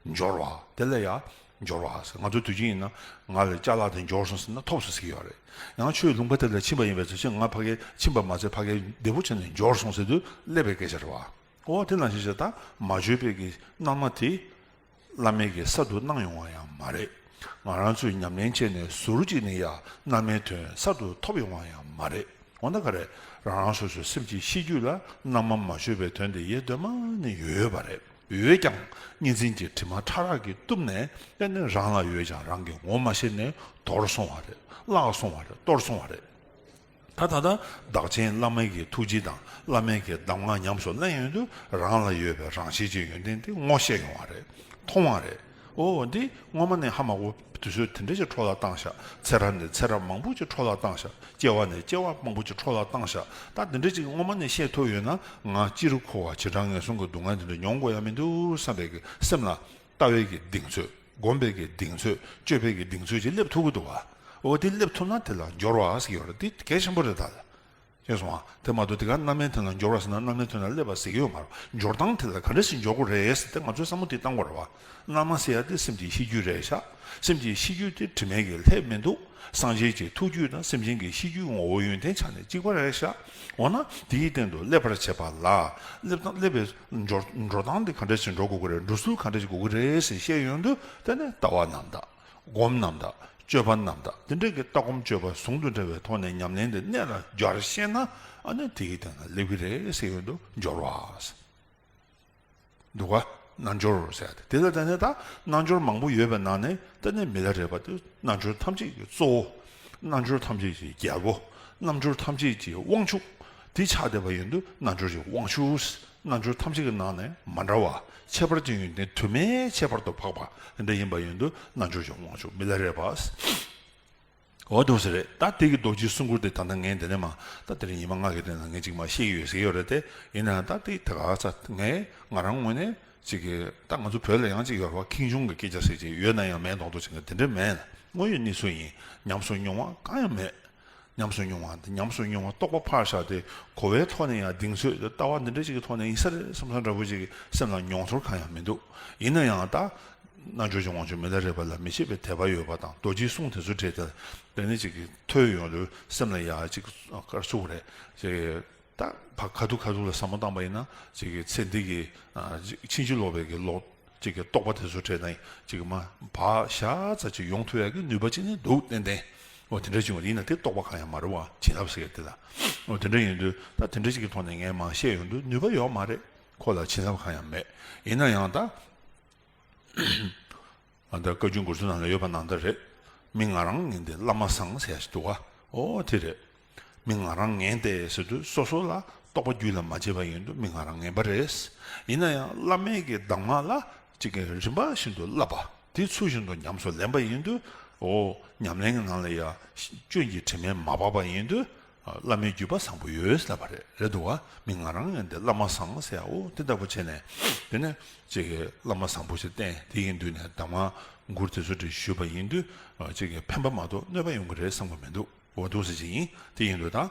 འབྱོར་བ། དེ་ལ་ཡང་འབྱོར་བ་ཟེར། ང་ཚོ་དུས་རྒྱུན་ཡིན་ན་ང་ལ་ཅ་ལག་དེ་འབྱོར་སོང་ཟེར་ན་ཐོབ་སོང་ཟེར་གྱི་ཡོད་རེད། ཡང་ཆོས་ལུང་པ་དེ་ལ་ཕྱིན་པ་ཡིན་པའི་ཚེ་ཕྱིན་ང་ཕ་གི་ཕྱིན་པ་མ་ཚད་ཕ་གི་བདེ་པོ་བྱས་ནས་འབྱོར་སོང་ཟེར་དུས་སླེབས་པའི་སྐད་ཆ་རེད་བ། འོ་དེ་ནང་བཞིན་བྱས་ད་མ་བཅོས་པའི་གི་རྣལ་མ་དེ། བླ་མས་ཀྱི་གསར་དུ་གནང་ཡོང་བ་ཡང་མ་རེད། ང་རང་ཚོས་ཉམས་ལེན་བྱས་ནས་ཟུར་གཅིག་ནས་ཡང་རྣལ་མའི་དོན་གསར་དུ་ཐོབ་ཡོང་བ་ཡང་མ་རེད། འོ་ན་ག་རེ། རང་རང་སོ་སོའི་སེམས་ཀྱི་གཤིས་རྒྱུད་ལ་རྣལ་མ་མ་བཅོས་པའི་དོན་དེ་ཡེ་གདོད་མ་ནས་ཡོད་ཡོད་པ་རེད། ཡོད་ཀྱང་གཉིས་འཛིན་གྱི་དྲི་མ་ཕྲ་རགས་ཀྱིས་གཏུབས་ནས་དེ་ནི་རང་ལ་ཡོད་ཀྱང་རང་གིས་ངོ་མ་ཤེས་ནས་དོར་སོང་བ་རེད། བརླག་སོང་བ་རེད། གཏོར་སོང་བ་རེད། ད་ད་ལྟ་བདག་ཆེན་བླ་མའི་གི་ཐུགས་རྗེ་དང་བླ་མའི་གི་གདམས་ངག་ཉམས་སུ་ལེན་ཡོང་དུས་རང་ལ་ཡོད་པའི་རང་བཞིན་གྱི་ཡོན་ཏན་དེ་ངོ་ཤེས་ཡོང་བ་རེད། མཐོང་བ་རེད། འོ་འདི་སྔོན་མ་ནས་ཧ་མ་གོ་དུས་ཚོད་དེ་འདྲ་ཅིག་འཕྲོ་བརླག་བཏང་ཤག་ཚེ་རབས་ནས་ཚེ་རབས་མང་པོ་ཅིག་འཕྲོ་བརླག་བཏང་ཤག་སྐྱེ་བ་ནས་སྐྱེ་བ་མང་པོ་ཅིག་འཕྲོ་བརླག་བཏང་ཤག་ད་དེ་འདྲ་ཅིག་སྔོན་མ་ནས་ཤེས་ཐུབ་ཡོད་ན་ང་སྤྱིར་འཁོར་བ་བྱེ་བྲག་ངན་སོང་གི་སྡུག་བསྔལ་དེ་འདྲ་མྱོང་དགོས་ཡ་མི་འདུག་བསམ་པའི་གི་སེམས་ལ། ལྟ་བའི་གི་གདེང་ཚོད། སྒོམ་པའི་གི་གདེང་ཚོད། སྤྱོད་པའི་གི་གདེང་ཚོད་ཅིག་སླེབས་ཐུབ་ཀྱི་འདུག་བ། འོ་དེ་སླེབས་ཐུབ་ན་དེ་ལ་འབྱོར་བ་ཟེར་གྱི་ཡོད་རེད། དེ་གལ་ཆེན་པོ་རེད་ད། ཤེས་སོང་ཨ། དེ་མ་གཏོགས་དེ་ག་རྣལ་མའི་དོན་ལ་འབྱོར་བ་ཟེར་ན་རྣལ་མའི་དོན་ལ་སླེབས་པ་ཟེར་གྱི་ཡོད་མ་རེད། འབྱོར་སྟངས་དེ་ལ་ག་འདྲ་ཞིག་འབྱོར་དགོས་རེད་ཟེར་ཏེ་ང་ཚོས་བསམ་བློ་དེ་བཏང་དགོས་རེད་བ། རྣལ་མ་ཟེར་ཡ་དེ་སེམས་ཀྱི་གཤིས་རྒྱུད་རེད་ཤག་སེམས་ཀྱི་གཤིས་རྒྱུད་དེ་དྲི་མས་ཀྱི་ལྷད་མི་འདུག་སངས་རྒྱས་ཀྱི་ཐུགས་རྒྱུད་དང་སེམས་ཅན་གྱི་གཤིས་རྒྱུད་ངོ་བོ་ཡོན་ཏན་ཆ་ནས་གཅིག་པ་རེད་ཤག་འོ་ན་དེའི་སྟེང་དུ་སླེབས་པར་བྱེད་པ་ལ། སླེབས་སྟངས་སླེབས་པའི་འགྲོ་འགྲོ་སྟངས་དེ་ག་འདྲ་ཞིག་འགྲོ་དགོས་ཀྱི་རེད། འགྲོ་ཚུལ་ག་འདྲ་ཞིག་དགོས་ཀྱི་རེད་ཟེར་བཤད་ཡོང་དུས་དེ་ནས་ལྟ་བ་རྣམ་དག་སྒོམ་རྣམ་དག་སྤྱོད་པ་རྣམ་དག་དེ་འདྲ་གི་ལྟ་སྒོམ་སྤྱོད་པ་ཟུང་དུ་འབྲེལ་བའི་ཐོག་ནས་ཉམས་ལེན་དེ་གནད་ལ་སྦྱར་ཤེས་ན་ཨ་ནི་དེའི་སྟེང་ལ་སླེབས་ཀྱི་རེད་ཟེར་ཡོང་དུས་འབྱོར་བ། འདུག་ག་རྣལ་འབྱོར་ཟེར་ཏེ་དེ་ལ་ད་ནི་ད་རྣལ་འབྱོར་མང་པོ་ཡོད་པའི་ནང་ནས་ད་ནི་མི་ལ་རས་པ་དེ་རྣལ་འབྱོར་ཐམས་ཅད་ཀྱི་གཙོ་བོ། རྣལ་འབྱོར་ཐམས་ཅད་ཀྱི་རྒྱལ་པོ། རྣལ་འབྱོར་ཐམས་ཅད་ཀྱི་དབང་ཕྱུག་དེ་ཆགས་བསྡད་པ་ཡིན་དུས་རྣལ་འབྱོར་གྱི་དབང་ཕྱུག་རྣལ་འབྱོར་ཐམས་ཅད་ཀྱི་ནང་ནས་མ་འདྲ་བ་ཁྱད་པར་ཅན་ཡོན་ཏན་དུ་མའི་ཁྱད་པར་དུ་འཕགས་པ་དེ་འདྲ་ཡིན་པ་ཡིན་དུས་རྣལ་འབྱོར་གྱི་དབང་ཕྱུག་མི་ལ་རས་པ། འོ་འདུག་ཟེར་རེད། ད་དེ་གི་རྡོ་རྗེའི་གསུང་མགུར་དེ་ད་ལྟ་ངས་འདི་ནས་མ་ད་དེ་རིང་ཉི་མ་ལྔ་གི་སྟེང་ལ་ངས་ཅིག་མ་བཤད་ཀྱི་ཡོད་ཟེར་གྱི་ཡོད་རེད་དེ། ཡིན་ནའང་ད་དེ་ད་ག་ས་ངས་ང་རང་ངོས་ནས་ཅིག་གི་ད་ང་ཚོ་བོད་ལ་ཡང་ཅིག་ཡོད་རེད་བ། ཁེངས་སྐྱུང་གི་སྐད་ཆ་ཟེར་ཅིག་ཡོད་ན་ཡང་མེད་མདོག་མདོག་བྱེད་མཁན་དེ་འདྲ་མེད། དངོས་ཡོད་གནས་ཚུལ་ཡིན། ཉམས་སུ་མྱོང་བ་གང་ཡང་མེད། ཉམས་སུ་མྱོང་བ་འདི་ཉམས་སུ་མྱོང་བ་རྟོགས་པ་ཕར་བཞག་སྟེ་གོ་བའི་ཐོག་ནས་ཡང་གདེང་ཚོད་དང་ལྟ་བ་འདི་འདྲ་ཞིག་གི་ཐོག་ནས་ཡིན་ས་རེད་བསམ་ས་འདྲ་པོ་ཞིག་གི་སེམས་ལ་མྱོང་ཚོར་གང་ཡང་མི་འདུག་ཡིན་ན་ཡང་ད་རྣལ་འབྱོར་གྱི་དབང་ཕྱུག་མི་ལ་རས་པ་ལ་མི་ཕྱེད་པའི་དད་པ་ཡོད་པ་དང་རྡོ་རྗེའི་གསུང་དེ་ཚོ་བྲིས་ཏེ་དེ་ནས་ཅིག་གི་ཐོས་ཡོང་དུས་སེམས་ལ་ཡ་ཅིག་ག་རེ་ཟེར་དགོས་རེད། ཅིག་ད་ཕ་ཁ་ཐུག་ཁ་ཐུག་ལ་བསམ་བློ་བཏང་པ་ཡིན་ན་ཅིག་གི་ཚེ་འདི་གི་ཕྱིན་ཅི་ལོག་པའི་གི་ལོག་ཅིག་གི་རྟོགས་པ་དེ་ཚོ་འཕྲད་ན་ཅིག་གི་མ་བག་ཤ་ཚ་ཅིག་ཡོང་ཐུབ་ཡག་གི་ནུས་པ་ཅིག་ནི་འདུག་ཏན་ཏན། འོ་དེ་འདྲ་བྱུང་བ་ཡིན་ན་དེ་རྟོགས་པ་གང་ཡང་མ་རེད་བ། བྱིན་རླབས་ཟེར་ཡག་དེ་ལ། འོ་དེ་འདྲ་ཡིན་དུས་ད་དེ་འདྲ་ཅིག་གི་ཐོག་ནས་ངས་མ་བཤད་ཡོང་དུས་ནུས་པ་ཡོད་མ་རེད། ཁོ་ལ་བྱིན་རླབས་གང་ཡང་མེད། ཡིན་ན་ཡང་ད། ཨ་ད་བཀའ་བརྒྱུད་མགུར་ཚོ་ནང་ལ་ཡོད་པ་ནང་ལྟར་རེད། མི་ང་རང་ངན་ཏེ་བླ་མ་བཟང་ཟེར་ཡ་ཞིག་འདུག་བ། འོ་དེ་རེད། མི་ང་རང་ངན་ཏེ་ཟེར་དུས་སོ་སོ་ལ་རྟོགས་པ་རྒྱུད་ལ་མ་སྐྱེས་པ་ཡིན་དུས་མི་ང་རང་ངན་པ་རེད། ཡིན་ན་ཡང་བླ་མའི་གི་གདམས་ངག་ལ་ཅིག་གི་རིམ་པ་བཞིན་དུ་བསླབ་པ་དེ་ཚུལ་བཞིན་དུ་ཉམས་སུ་ལེན་པ་ཡིན་དུས། འོ་ཉམས་ལེན་གྱི་ནང་ལ་ཡ་སྐྱོན་གྱི་དྲི་མས་མ་སྦགས་པ་ཡིན་དུས། བླ་མའི་བརྒྱུད་པ་བཟང་པོ་ཡོད་ལབ་པ་རེད། རེད་འདུག་བ། མི་ང་རང་ངན་ཏེ་བླ་མ་བཟང་ཟེར་ཡ་འོ་དེ་ལྟ་བུ་བྱས་ནས་དེ་ནས་ཅིག་གི་བླ་མ་བཟང་པོ་ཞིག་བསྟེན། དེ་ཡིན་དུས་ནས་གདམས་ངག་མགུར་དེ་ཚོ་འདྲ་ཞུས་པ་ཡིན་དུས་ཅིག་གི་ཕན་པ་མ་གཏོགས་གནོད་པ་ཡོང་གི་རེད་བསམ་གི་མི་འདུག་འོ་འདུག་ཟེར་ཅིག་ཡིན། དེ་ཡིན་དུས་ད།